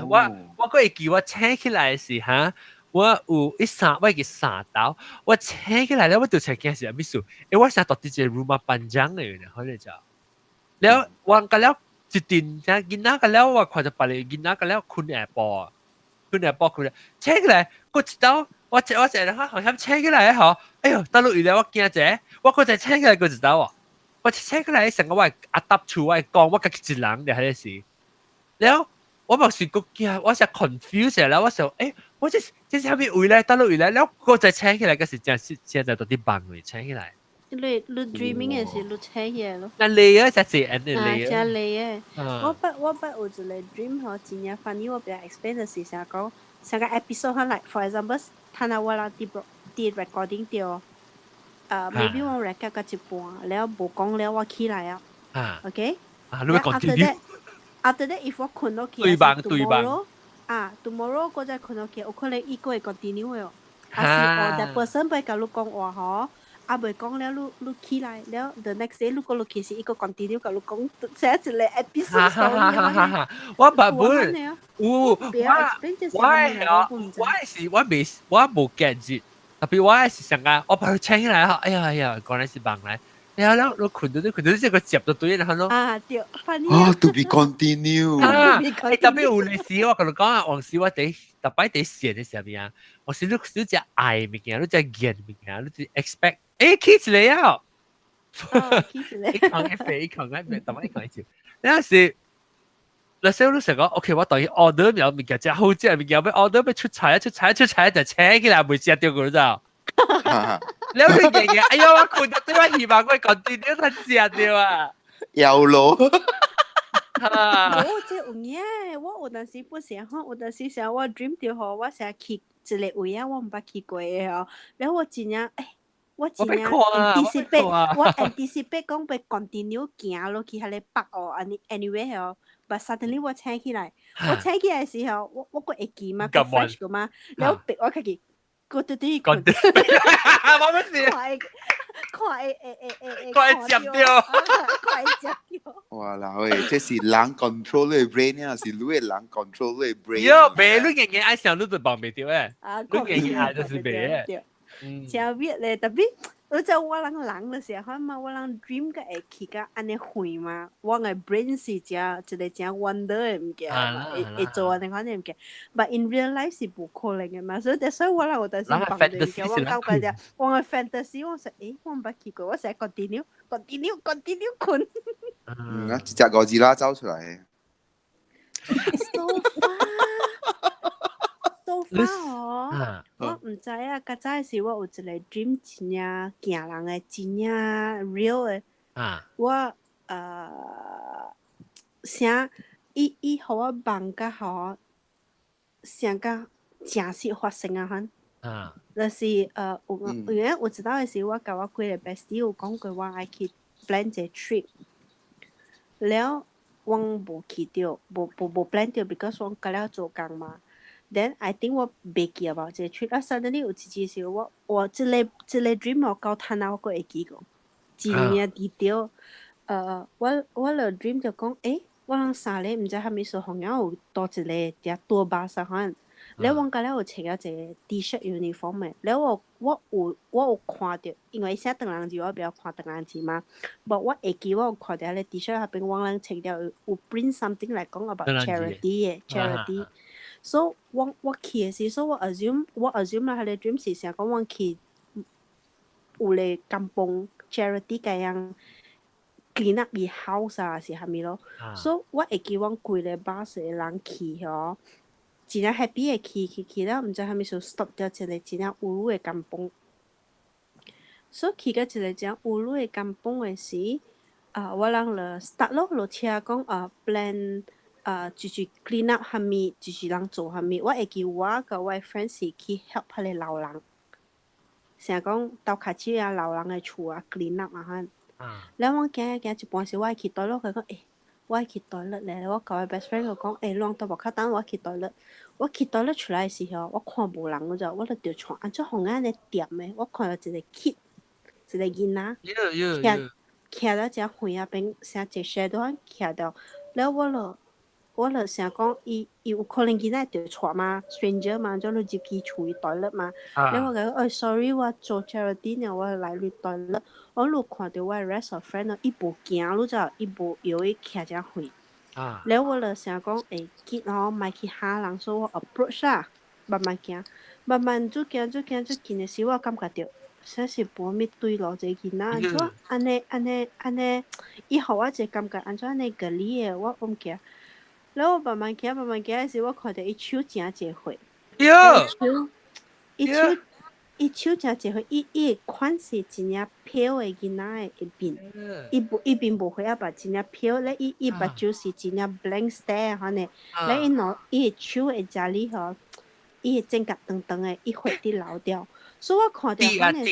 我閣會記我醒起來時哈，我有一三，我記三道，我醒起來了，我就才驚是啥物事？欸，我成蹛佇一個 rumah panjang 的，可能就。了，我個了一陣，啥囡仔個了，我看著別个囡仔個了睏下晡。睏下晡睏醒起來，閣一道，我一個好像醒起來吼，哎喲，等落雨了，我驚者，我閣再醒起來閣一道哦，我醒起來成個我阿搭厝，我講我家己一人佇彼個時，了我嘛是閣驚，我是 confused 了，我想，欸，我這這是啥物位咧？等落雨來了，閣再醒起來，閣是真是現在蹛佇夢裡醒起來。你你 dreaming 的時，你醒起來咯。那累啊，才是安尼累啊。真累的。我捌有一個 dream 吼，真正 funny，我袂 explain 就是啥講，上個 episode 吼，like for example，坦下我人佇佇 recording 著，maybe 我 record 到一半，了無講了，我起來啊。OK。啊，你會 continue。 After that, if 我睏落去，對夢對夢。啊，tomorrow 我再睏落去，有可能伊閣會 continue 的哦。啊是哦，that person 袂共你講話吼。啊，袂講了，你你起來了，the next day 你閣落去時，伊閣 continue 共你講，寫一個 episode story。我捌本有，我我係我是我未我無 get 住，特別我是想講，我把佢請起來吼，哎呀哎呀，原來是夢來，然後了，你睏到你睏到這個接就對啦，咯。啊對，啊，to be continue。啊，特別有陣時我共你講啊，往時我佇逐擺佇線的時候啊，我是你你食愛物件，你食見物件，你就 expect，欸，起一個啊！一扛一飛，一扛一飛，同埋一扛一笑。那是，那時候你成講，OK，我等於 order 苗物件，食好食物件，要 order 欲出菜，出菜出菜就請起來袂食著個，知道？了你日日，哎呀，我困到對我希望我講啲啲才食著啊！有咯。我這有影，我有陣時不想吼，有陣時想我 dream 著吼，我成日去一個位啊，我毋捌去過的吼，了我真正欸，我真正 anticipate，我 anticipate 講欲 continue 行落去彼個北哦，按呢 anyway 吼，but suddenly 我醒起來，我醒起來時候，我閣會記嘛，閣 fresh 個嘛，了逼我家己，閣對對困。冇乜事。看會看會會會會看會接著，看會接著。哇啦喂，這是人 control 你 brain 啊，是你的人 control 你 brain。喲，袂你硬硬愛想，你就放袂著誒。你硬硬愛就是袂的。真 weird 咧，特別我就我人人的時候嘛，我人 dream 個會去甲按呢遠嘛，我的 brain 是真一個真 wonder 的物件嘛，會會做按呢款的物件，but in real life 是無可能的嘛，所以所以我人有陣時放的物件，我感覺者，我的 fantasy 我說，欸，我毋捌去過，我成日 continue continue continue 睏。嗯，啊，一隻哥斯拉走出來。 So far。So far 哦，我毋知啊，較早時我有一個 dream 真正驚人的，真正 real 的。我啥伊伊予我夢甲吼，成甲真實發生啊款。就是有因為有一道的時，我共我幾個 bestie 有講過，我愛去 plan 一個 trip。了，我無去著，無無無 plan 著，because 我甲了做工嘛。Then I think 我袂記啊，這個 trip 啊，suddenly 有一次時，我我這個這個 dream 我到趁啊，我閣會記個，真正 detail。我我個 dream 就講，欸，我人三個毋知啥物事，好像有搭一個佇 tour bus 啊款。了我甲了有穿了一個 T-shirt uniform 的，了我我有我有看著，因為寫唐人字我袂曉看唐人字嘛，but 我會記我有看著彼個 T-shirt 彼邊我人穿了有 print something 來講 about charity 的 charity。So 我我去的時，所以我 assume 我 assume 啦，彼個 dream 是想講我去有個 kampung charity 共人 clean up 伊 house 啊，是啥物咯。So 我會記阮規個 bus 的人去吼。真正 happy 的去去去了，毋知啥物事 stop 掉一個真正有的 kampung。So 去到一個真有的 kampung 的時，啊，我人就 start 咯，落車講啊 plan 啊，就是 clean up 啥物，就是人做啥物。我會記我佮我的 friend 是去 help 彼個老人，成講鬥跤手啊，老人的厝啊 clean up 啊款。了我行行一半時，我愛去 toilet，佢講欸，我愛去 toilet 咧。我共我 best friend 佢講，欸，攏到無較等我去 toilet。我去 toilet 出來的時候，我看無人了就，我就著看，按怎予按呢踮的？我看到一個 kid，一個囡仔，徛徛了遮遠仔邊，成一個 shadow 按徛著。了我就我就想講，伊伊有可能囡仔著帶嘛，stranger 嘛，就你入去厝伊 toilet 嘛。了我共伊講，欸，sorry，我做 charity 呢，我來你 toilet。我有看著我的 rest of friend 伊無驚，你知伊無搖伊徛遮遠。了我就想講，欸，kid 吼，莫去嚇人，所以我 approach 啦，慢慢行，慢慢愈行愈行愈近的時，我感覺著，啥是無物對路這個囡仔，按怎按呢按呢按呢，伊予我一個感覺，按怎按呢個理的，我毋行。了我慢慢行慢慢行的時，我看著伊手誠濟血。手，伊手，伊手誠濟血，伊伊的款是真正 pale 的囡仔的一面，伊無伊面無血啊，吧真正 pale 咧，伊伊目睭是真正 blank stare 款的，咧伊兩伊的手會遮裡吼，伊的指甲長長的，伊血佇流掉，所以我看著款的是，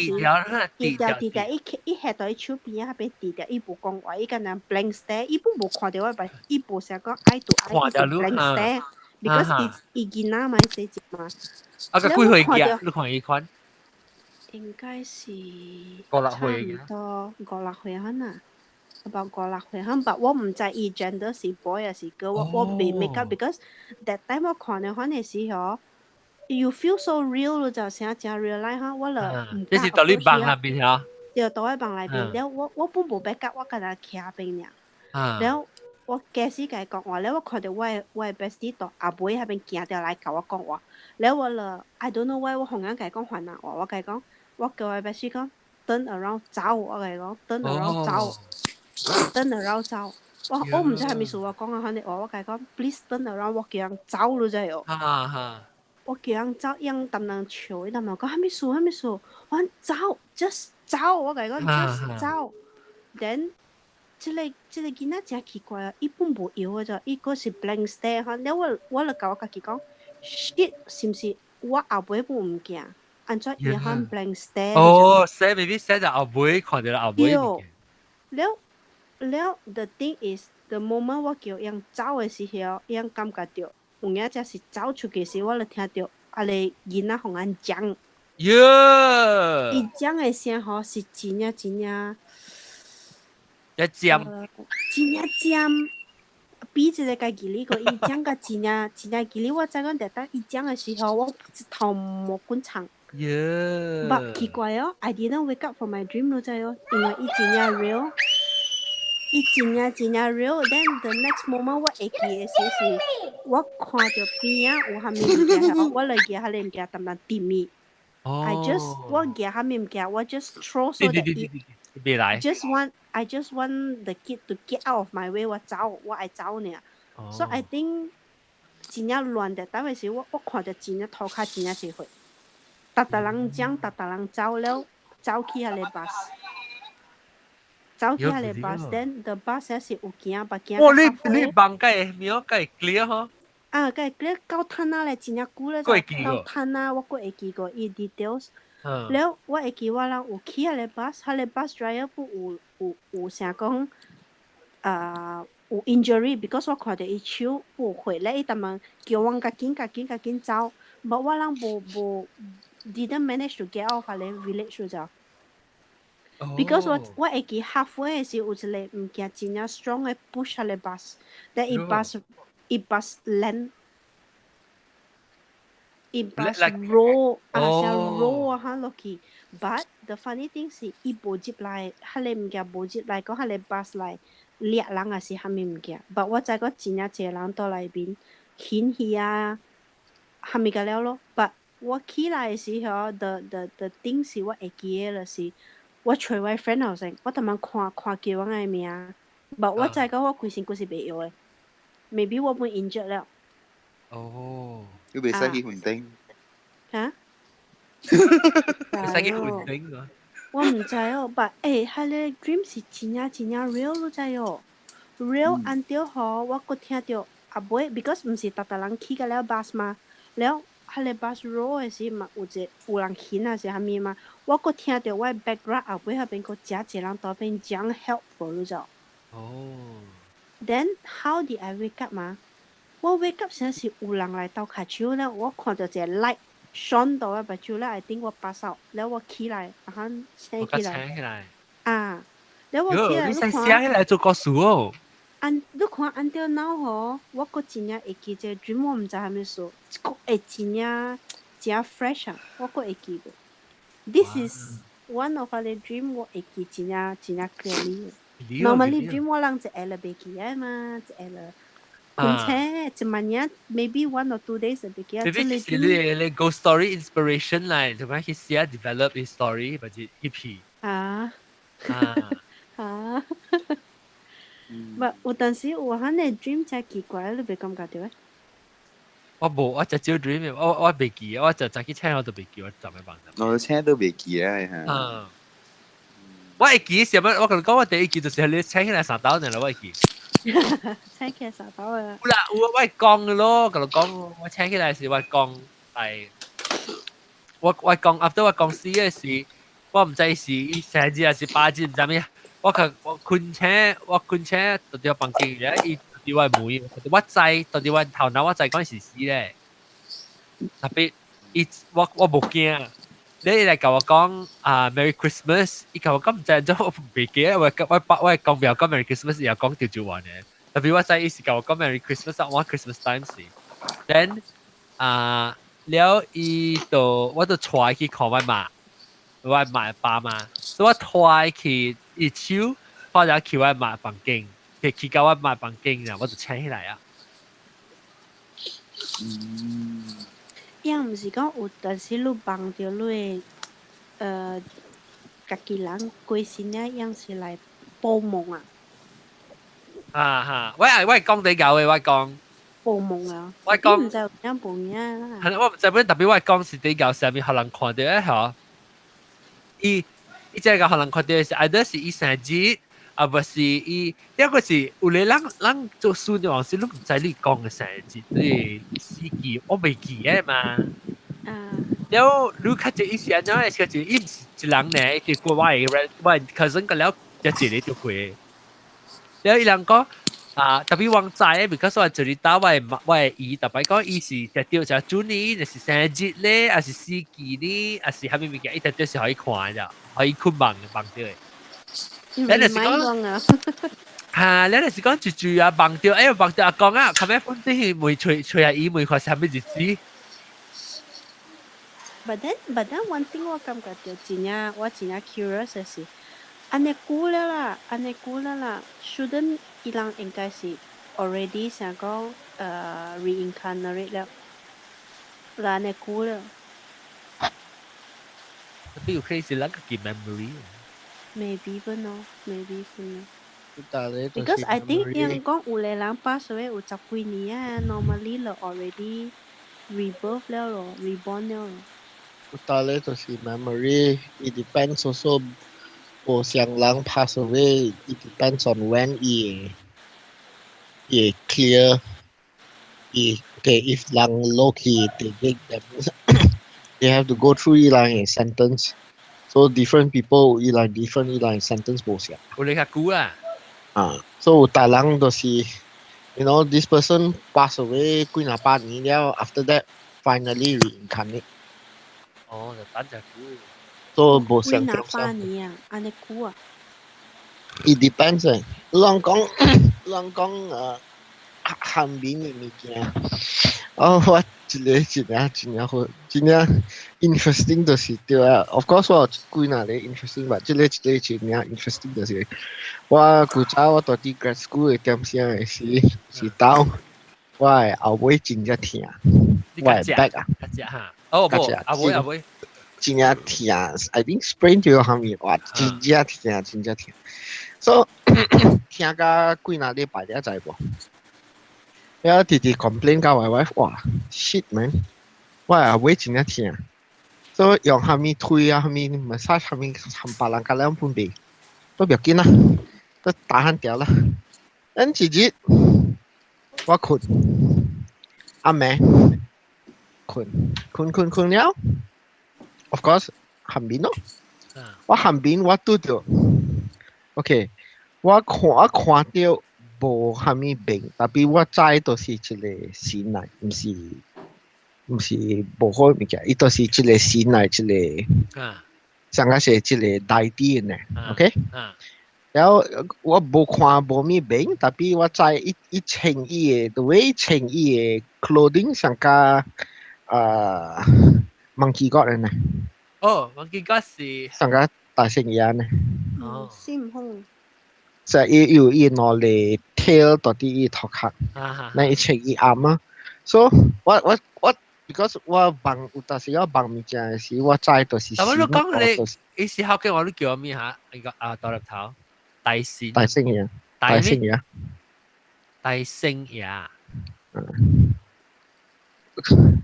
滴掉滴掉，伊伊下到伊手邊仔彼邊滴掉，伊無講話，伊敢若 blank stare，伊本無看著我，伊無啥講 eye to eye，伊是 blank stare，because 伊伊囡仔嘛，細隻嘛。啊，個幾歲嘅？你看伊款？應該是五六歲差唔多五六歲可能，about 五六歲可，but 我毋知伊 gender 是 boy 還是 girl，我我未 make up because that time 我看到款的時候，you feel so real 就成真 real life 哈，我就毋這是到你夢內面嚇？對，佇我夢內面，了我我本無 back up，我敢若徛邊爾，了我假使共伊講話，了我看著我的我的 bestie 佇後尾彼邊行著來共我講話，了我就 I don't know why 我予人共伊講番仔話，我共伊講，我叫我的 bestie 講， turn around 走，我共伊講 turn around 走，turn around 走。我毋知啥物事，我講啊，反正我共伊講 please turn around，我叫人走了就哦。哈哈。我叫人走，伊淡人笑，伊淡人講啥物事啥物事，我講走，just 走，我共伊講 just 走。Then 這個囡仔誠奇怪啊，伊本無搖的咋，伊閣是 blank stare 哈。了我就共我家己講，shit，是毋是我後尾本毋見？按怎伊喊 blank stare？哦，寫 maybe 寫就後尾看著後尾。了了，the thing is the moment 我叫𪜶走的時候，𪜶感覺著有影才是走出去時，我就聽著啊个囡仔予𪜶講。喲！伊講的聲吼是真正真正。一尖。真正尖，比一個家己哩個，伊講甲真正真正記哩。我知講，特當伊講的時候，我一頭毛骨長。喲！ But 奇怪哦，I didn't wake up from my dream 你知哦，因為伊真正 real，伊真正真正 real。Then the next moment 我會記的時是，我看著邊仔有啥物物件，我來舉彼个物件，淡淡甜蜜。I just 我舉彼物件，我 just throw so that it 別來。 just want I just want the kid to get out of my way，我走，我愛走爾。So I think 真正亂的，當時我看著真正塗跤真正濟血，逐逐人講，逐逐人走了，走去彼個 bus，走去彼個 bus，then the bus 是有行，捌行。哇！你夢會明，會 clear 吼？啊，會 clear 到褪仔咧，真正久咧，到褪仔我閣會記過伊 details。了，我會記我人有去彼個 bus，彼個 bus driver 有啥講，啊有 injury，because 我看著伊手有血咧，伊逐問叫阮較緊較緊較緊走，but 我人無 didn't manage to get out 彼個 village 就。Because 我會記 halfway 時有一個物件真正 strong 的 push 彼個 bus，then 伊 bus 伊 bus land。伊 bus roll 啊，像 roll 啊哈落去。But the funny thing 是，伊無入來，彼個物件無入來，講彼個 bus 來掠人還是啥物物件。But 我知講真正濟人佇內面牽去啊，啥物個了咯。But 我起來的時候，the thing 是我會記得就是我揣我 friend 後先，我逐擺看看見我的名，but 我知講我規身軀是袂搖的，maybe 我本 injured 了。哦。你袂使去雲頂。嚇？袂使去雲頂啊！我毋知哦，but 彼个 dream 是真正真正 real 你知哦？real 按著吼，我閣聽著後尾，because 毋是逐逐人去甲了 bus 嘛，了彼个 bus roll 的時嘛有一個有人牽還是啥物嘛，我閣聽著我 background 後尾彼邊閣誠濟人佇邊講 help 無你知？哦。 Then how did I wake up 嘛？我 wake up 時是有人來鬥跤手了，我看著一個 light shone 到我目睭了，I think 我 pass out 了，我起來，啊哈醒起來。醒起來。啊，了我起來，你使醒起來做故事哦。按你看按著腦吼，我閣真正會記這個 dream，我毋知啥物事，閣會真正真 fresh 啊，我閣會記得。This is one of the dream 我會記真正真正 clearly。Normally dream 我人一下就袂記得嘛，一下就。而且一萬年 maybe 1 or 2 days 就袂記得。 Maybe 是你 ghost story inspiration 來，同埋去寫 develop 啲 story 或者一篇。啊。啊。啊。唔，有陣時有彼个 dream 真奇怪，你袂感覺著咩？我無，我直少 dream，我袂記，我就早起醒我都袂記，我怎麼辦？我醒都袂記啊！嗯。我會記什麼？我共你講，我第一記就是你醒起來三斗爾啦，我會記。醒起來三斗啊！有啦，有我會講的咯，共你講，我醒起來時我講係，我講，after 我講死的時，我毋知是生日還是八日，毋知咩。我可我困醒，我困醒到佇房間，然後伊佇我門，我知，到佇我頭腦我知講是死咧。特別伊我無驚，你來共我講啊 Merry Christmas，伊共我講毋知怎我袂記得，我講不要講 Merry Christmas，伊講著就完嘅。特別我知伊是共我講 Merry Christmas，我 Christmas time 時，then 啊了伊就我就帶去看我媽，我媽爸媽，所以我帶去伊手，拖咗去我媽房間，去到我媽房間，然後我就醒起來啊。伊毋是講有陣時你夢著你會家己人過身了樣是來報夢啊？啊哈，我係講你搞嘅，我講。報夢啊！我講唔知有影報名啦。係我唔知本特別我講是比較上面予人看著的嗬。伊伊這個予人看著是，either 是伊生日，啊不是伊，一個是有咧人人做孫的時，你毋知你講的生日，你死記我袂記得嘛。啊。了你較濟伊是按怎的？是伊毋是一人呢，伊是國外的我的 cousin 個了，一個就過。了伊人講啊，特別我知的，because 我這裡打我的姨，特別講伊是食著食主呢，就是生日咧，還是死期呢，還是啥物物件，伊特別是予伊看的，予伊睏夢夢著的。你就是講啊，哈，你就是講一句啊，夢著，哎夢著阿公啊，後尾本身問揣揣阿姨問看啥物日子。 But then one thing 我感覺著真正我真正 curious 的是，按呢久了啦，按呢久了啦，shouldn't 伊人應該是 already 想講reincarnate 了，啦按呢久了。特別有可能是咱家己 memory。 Maybe 本咯，maybe 本咯。但係 Because I think 人講有個人 pass away 有十幾年啊，normally 就 already rebirth 了咯，reborn 了咯。但係就是 memory，it depends also 無相人 pass away，it depends on when 伊會 clear 伊 okay if 人落去地獄 they have to go through 伊人的 sentence so different people 伊人 different 伊人 sentence 無相。有你較久啊。啊，so 有逐人就是 this person pass away 幾若百年了，after that finally reincarnate。哦，就等隻久。 so 無相幾若百年啊，按呢久啊？ It depends 誒，人講人講韓面的物件，哦，我一個真正真正好，真正 interesting 就是對啊。Of course 我有幾若個 interesting 吧，這個一個真正 interesting 就是我古早我蹛佇 grad school 的點聲的時是當我的後尾真正疼，我的 back 啊，哈，哦無，後尾後尾。真正疼，I think sprain 著啥物，哇，真正疼，真正疼。So 疼甲幾若禮拜了知無？了直直 complain 甲我 wife，哇，shit man，我後尾真正疼。所以用啥物推啊，啥物 massage 啥物，冚唪唥甲兩分袂，都袂要緊啦，都打漢掉啦。咱一日我睏，暗暝睏，睏睏睏了，of course 頷眠咯。我頷眠我拄著，OK，我看著無啥物面，但我知都是一個神來，毋是無好物件，伊都是一個神來，一個，上個是一個大啲呢，OK？然後我無看無物面，但我知伊伊穿伊的，the way 穿伊的 clothing 上加monkey god 呢。哦，monkey god 是上加大聖爺呢。哦，孫悟空。就伊有伊兩個 tail 到佇伊頭殼，那伊穿伊暗啊。所以我我我，because 我夢有當時我夢物件的時，我知就是。但我你講你，伊時候叫我你叫咩嚇？那個啊，大粒頭，大聖。大聖爺。大聖爺。大聖爺。嗯。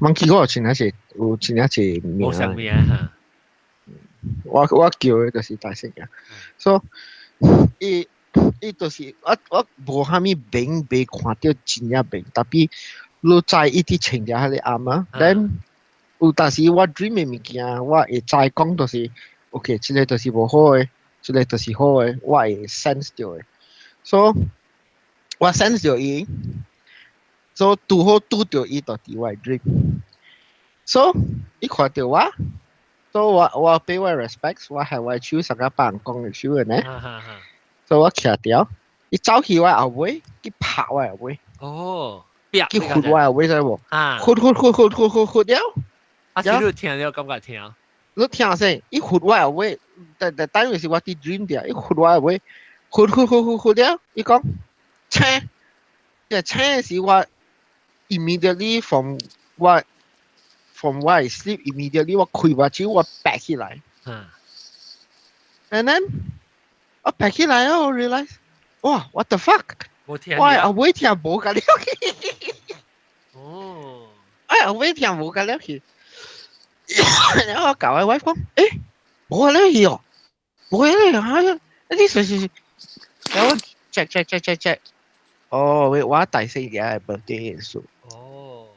Monkey god 真正是有真正是名。無啥名哈。我叫的就是大聖爺，所以伊伊就是我我無啥物面未看著真正面，但你知伊佇穿著彼个暗啊，then 有當時我 dream 的物件，我會知講就是 OK，這個就是無好的，這個就是好的，我會 sense 著的，所以我 sense 著伊，所以拄好拄著伊就佇我的 dream，所以伊看著我。所以我我 pay 我 respect，我係我手上個幫人講的手的呢，所以我徛著，伊走去我後尾，去拍我後尾。哦，去拂我後尾知無？拂拂拂拂拂拂拂了。啊，是你聽了感覺聽？你聽先，伊拂我後尾，但但等於是我佇 dream 著，伊拂我後尾，拂拂拂拂拂了，伊講，青，這青是我 immediately from 我 sleep immediately 我開目睭我白起來。And then 我爬起來我 realize，哇，what the fuck？無聽。我後尾聽無甲了去。哦。哎，後尾聽無甲了去。然後我共我 wife 講，誒，無了去哦，無了啊！你隨隨，然後 check check check check check，哦，喂，我大細嘅 birthday 數。哦。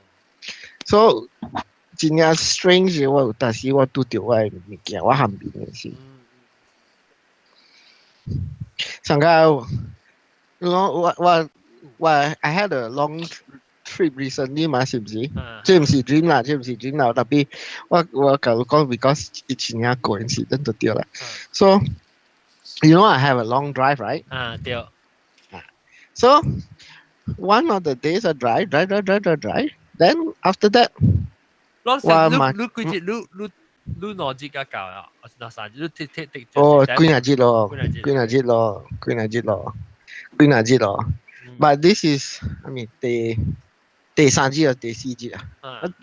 So 真正 strange 我有當時我拄著我的物件，我含面的是。上個，我 I had a long trip recently 嘛，是毋是？這毋是 dream 啦，這毋是 dream 啦，tapi 我共你講，because 以前啊 coincidence 就對啦。So you know I have a long drive, right? 啊，對。 So one of the days I drive, drive, drive, drive, drive, drive. Then after that，我嘛，你幾日？你兩日才到啊？還是兩三日？你踢踢踢？哦，幾若日咯，幾若日咯，幾若日咯，幾若日咯。But this is, I mean, 第三日啊，第四日啊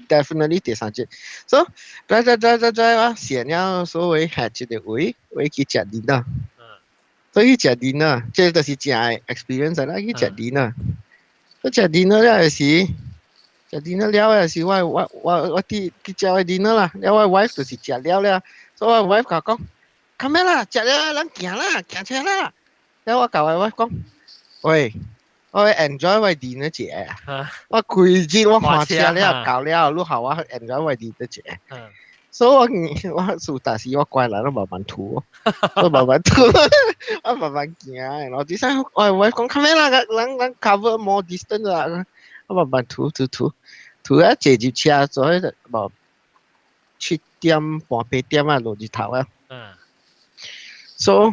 ，definitely 第三日。So drive drive drive drive drive 啊，先了所謂係一個位位去食 dinner。所以去食 dinner，這就是正 experience 啦，去食 dinner。去食 dinner 了時，食 dinner 了時，我去食我 dinner 啦，了我 wife 就是食了了，所以我 wife 共講，較咩啦，食了咱行啦，行車啦。了我共我 wife 講，喂，我 enjoy 我 dinner 食，我開日我看車了到了，你予我 enjoy 我 dinner 食。所以我我數但是我乖人，我慢慢塗，我慢慢塗，我慢慢行。然後第三我講較咩啦，咱咱 cover more distance 啦，我慢慢塗塗塗塗啊，坐入車所以無7點半8點啊，落日頭啊。So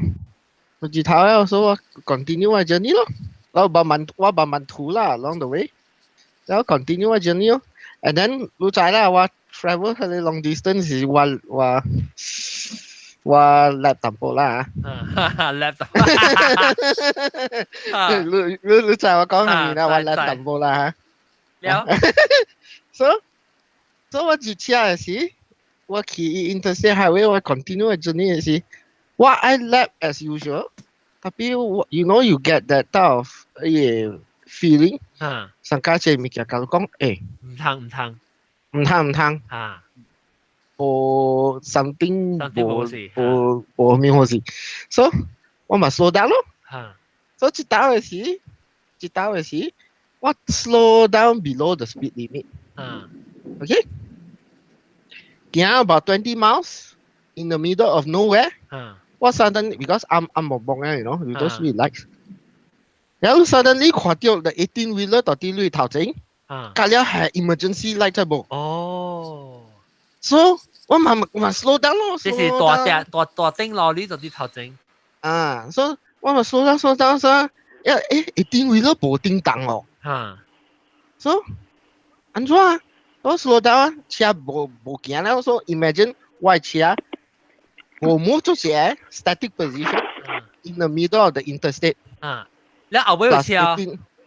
落日頭啊，所以我 continue 我 journey 咯。我慢慢我慢慢塗啦，along the way，然後 continue 我 journey 咯。And then 你知啦，我 travel 佢 long distance 是我叻淡薄啦。叻淡。你知我講係咪啦？我叻淡薄啦嚇。了。 So 我入車嘅時，我去 interstate highway，我 continue 我 journey 嘅時，我愛 lap as usual。Tapi you know you get that type of feeling。上家這物件，共你講，誒。毋通毋通。毋通毋通。無 something 無無無咩好事，所以我嘛 slow down 咯。所以一兜嘅時，一兜嘅時，我 slow down below the speed limit。OK，行 about 20 miles in the middle of nowhere。我 suddenly because 暗蒙蒙嘅，you don't see lights。然後 suddenly 看到 the 18 wheeler 到佇你頭前，隔了係 emergency light 在無。哦。 So 我嘛嘛 slow down 咯。這是大隻大大頂路你就佇頭前。啊，所以我嘛 slow down slow down 所以，誒18 wheeler 無叮當哦。所以按怎啊？我 slow down 啊，車無無行了，所以 imagine 我的車無 move 做是 static position in the middle of the interstate。啊，你後尾有車。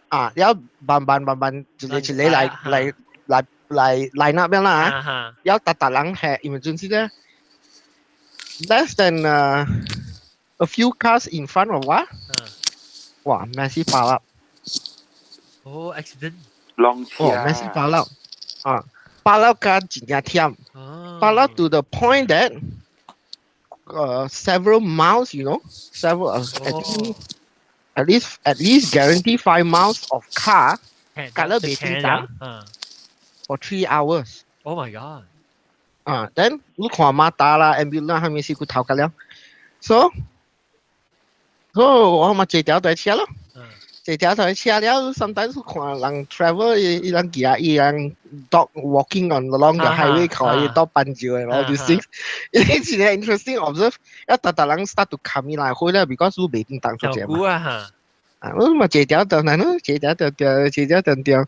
啊，然後慢慢慢慢一個一個來來來來來那邊啦啊，然後逐逐人係 emergency 咧，less than a few cars in front of 我，哇，massive pile up。哦，accident。浪車。哦，massive pile up。啊，pile up 甲真正忝，pile up to the point that several miles, several, I think at least guarantee 5 miles of car 隔了袂叮當 for 3 hours。 Oh my god！啊，then 你看馬達啦，ambulance 係咪是佢頭隔了？So 我嘛坐條台車咯。坐條台車了，sometimes 看人 travel 伊伊人行伊人 dog walking on along the highway 看伊 dog 斑照 and all these things。伊是 interesting observe，一逐逐人 start to come 來回咧，because 你袂叮當出這嘛。啊哈。啊，我嘛坐條條，難咯，坐條條條，坐條條條。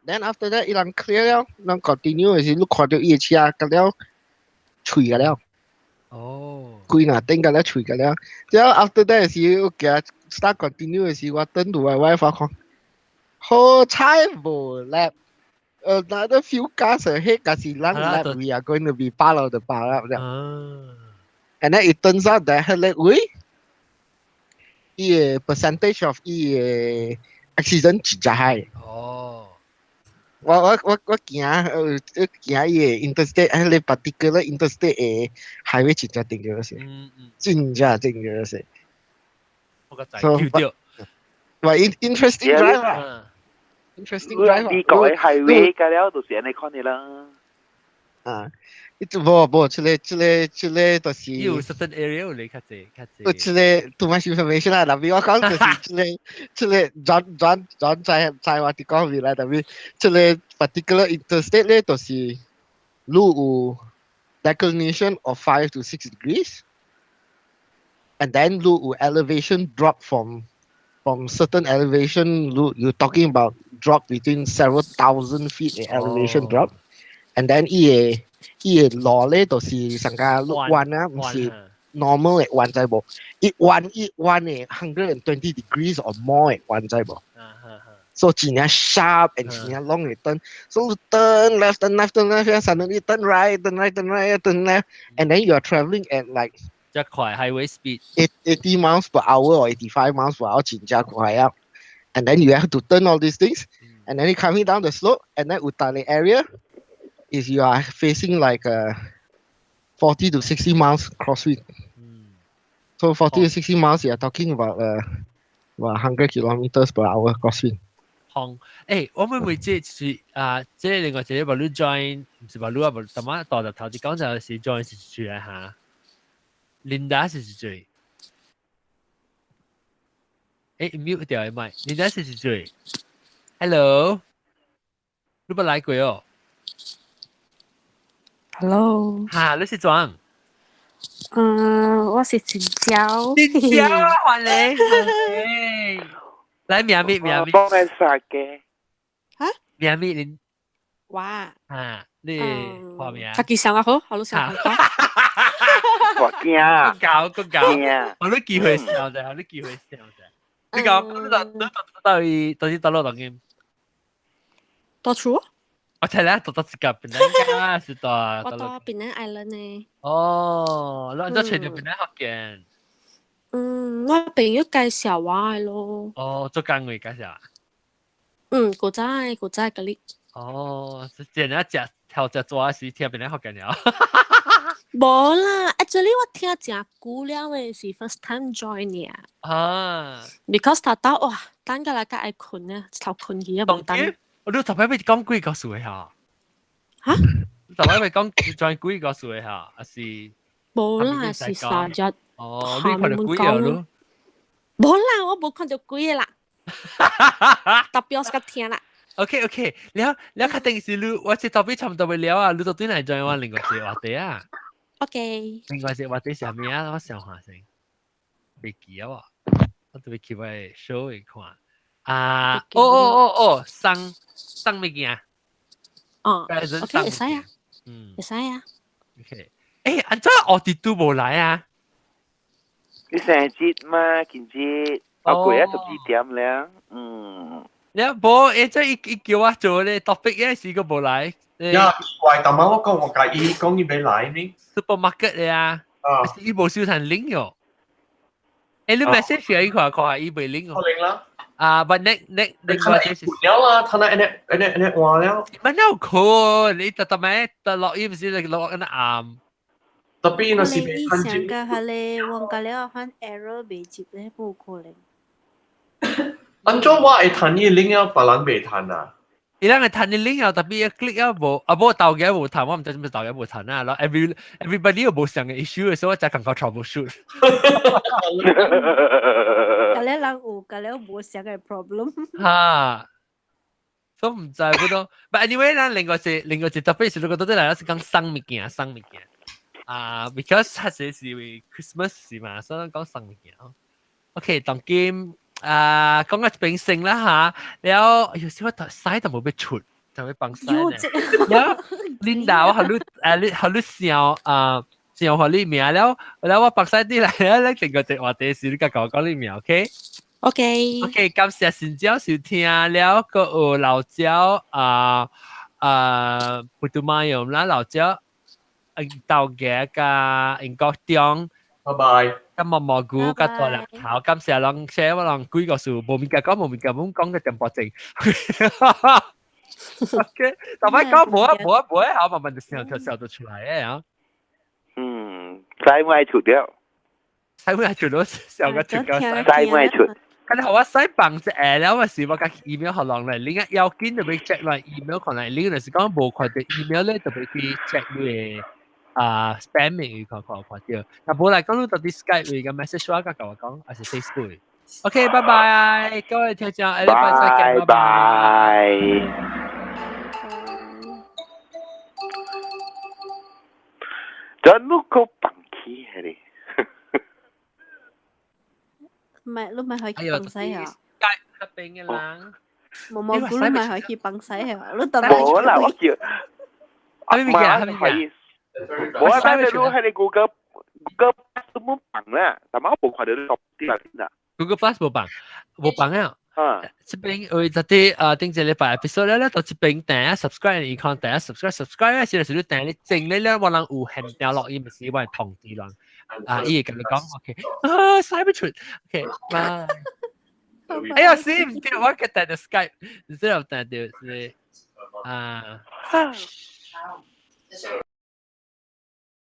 Then after that，伊人 clear 了，人 continue 的時，你看到伊的車隔了，碎個了。哦。規若頂個了，碎個了。之後 after that 時，我行 start continue 的時，我轉到我 wife 講，好彩無 lap。Another few cars ahead，假是咱 lap，we are going to be part of the pile up 了。And then it turns out that 彼个位，伊个 percentage of 伊个 accident 真正 high。我行伊個 interstate，彼个 particular interstate 的 highway 真正 dangerous，真正 dangerous。我個仔叫掉。喂，interesting drive 啊，interesting drive 你講嘅 highway 嘅了，就是按呢款的啦。啊，伊就無無，這個就是有 certain area 有你較濟較濟。這個 too much information 啦，特別我講就是這個轉轉轉在在我佇講未來，特別這個 particular interstate 咧，就是你有 declination of 5 to 6 degrees，and then 你有 elevation drop from certain elevation, you talking about drop between several thousand feet 的 elevation drop，and then 伊個路咧就是上加六彎啊，毋是 normal 的彎知無？一彎一彎的 120 degrees or more 的彎知無？所以真正 sharp and 真正 long 的 turn，so turn left, turn left, turn left, suddenly turn right, turn right, turn right, turn left, and then you are traveling at like 一快 highway speed 80 miles per hour or 85 miles per hour 真正快啊！And then you have to turn all these things, and then you coming down the slope, and then 有逐个 area is you are facing like a 40 to 60 miles crosswind. So 40 to 60 miles, you are talking about 100 kilometers per hour crosswind. 紅，我會唔會即是啊？即係另外一個話你 join，毋是話你啊，無淡仔大入頭一講就是 join 是出來嚇。Linda 是誰？mute 掉的麥。Linda 是誰？Hello，你捌來過哦？ Hello。哈，你是怎？嗯，我是陳嬌。陳嬌，歡迎歡迎。來，名咩名咩？幫你殺嘅。嚇？名咩？你？哇！啊，你花名？家己想啊好，好你想講。我驚。搞個搞，我都機會笑啫，我都機會笑啫。你講，你到底到落當今？到厝？我睇咧，到到自己檳城啊，是到。我到檳城 Island 呢。哦，你按照揣著檳城福建。嗯，我朋友介紹我的咯。哦，做工會介紹啊？嗯，古早古早嗰啲。哦，是見人食頭食抓時聽檳城福建了。無啦，actually 我聽誠久了的是 first time join 爾。啊。 Because 頭頭哇，等個來較愛睏呢，頭睏去啊無等。我你頭擺欲講幾個數的哈？哈？頭擺欲講 join 幾個數的哈？還是？無啦，是3日。哦，你看著幾個咯？無啦，我無看著幾個啦。特別我聽啦。 OK OK，了了確定是你，我這特別差不多欲了啊，你就對來 join 我另外一個話題啊。 OK。另外一個話題是啥物啊？我想下先，袂記啊我，我特別去我 show 去看。啊，哦哦哦哦，送送物件。哦，OK，會使啊，會使啊。 OK，按怎奧迪都無來啊？你生節嘛，今節，我過咗12點了，嗯。你無，這伊叫我做咧 topic 咧是個無來。呀，奇怪，但係我講我介意講伊欲來呢？supermarket 的啊，伊無收趁 link 喲。你 message 伊看看，伊未 link 哦。 link 啦。啊，but 你你你看是了啦，他那那那那換了。乜有可？你特特咩？特落雨唔是你落緊暗。特別那是以前個係咧，我個了喊 error 未接咧，無可能。按怎我會彈伊 link 了，別人袂彈啊？伊人會彈伊 link 啊，特別一 click 啊無，啊無豆嘅無彈，我毋知做咩豆嘅無彈啊。然後 everybody 又無相嘅 issue，所以我才感覺 troubleshoot。個咧人有，個咧無相嘅 problem。哈，所以毋知不多。But anyway，咱另外一特別是如果到底來是講送物件，送物件。啊，because 佢是因為 Christmas 是嘛，所以講送物件。OK，當今。啊，講個變性啦嚇，了有時我屎都無欲出，就欲放屎呢。了，Linda 我予你誒，你予你想啊，想予你名了，了我放屎啲來，你另外一個話題是你共我講你名，OK？ OK。 OK，感謝新椒收聽了，閣有老椒啊啊，不都馬用啦，老椒。豆嘅加英國中。拜拜。咁毛蘑菇加大粒頭，感謝人寫我人幾個數，無物件講無物件，阮講個淡薄仔。OK，但係講無啊無啊無啊，好慢慢就笑就笑得出來嘅啊。嗯，使咪出掉，使咪出到笑個出個使咪出。佢哋我使放一下了，我是我甲 email 予人咧，另外要緊就欲 check 來 email 可能，另外就是講無看著 email 咧，就欲去 check 你的啊 spam 嘅看看看著。若無來講，你到底 Skype 會個 message 我，甲我講，還是 Facebook？OK，拜拜，各位聽眾，下禮拜再見，拜拜。真你個放棄係哩？唔係，你咪可以去放西啊！街邊嘅人，毛蘑菇你咪可以去放西啊！你特冇啦，我叫係咪嘅？係咪嘅？冇啊，但係你喺你 Google Plus 都冇放啦，但係我冇看到你啲啦。 Google Plus 無放，無放啊！啊，這邊有特啲啊，頂一禮拜 episode 咧，到這邊訂 subscribe，伊看訂 subscribe subscribe 咧，是就是你訂你整咧咧，我人有限定落，伊毋是我通知人。啊，伊會共你講，OK，啊，使不出，OK，拜。哎呀，死唔對，我嘅訂到 Skype，然之後訂到是啊。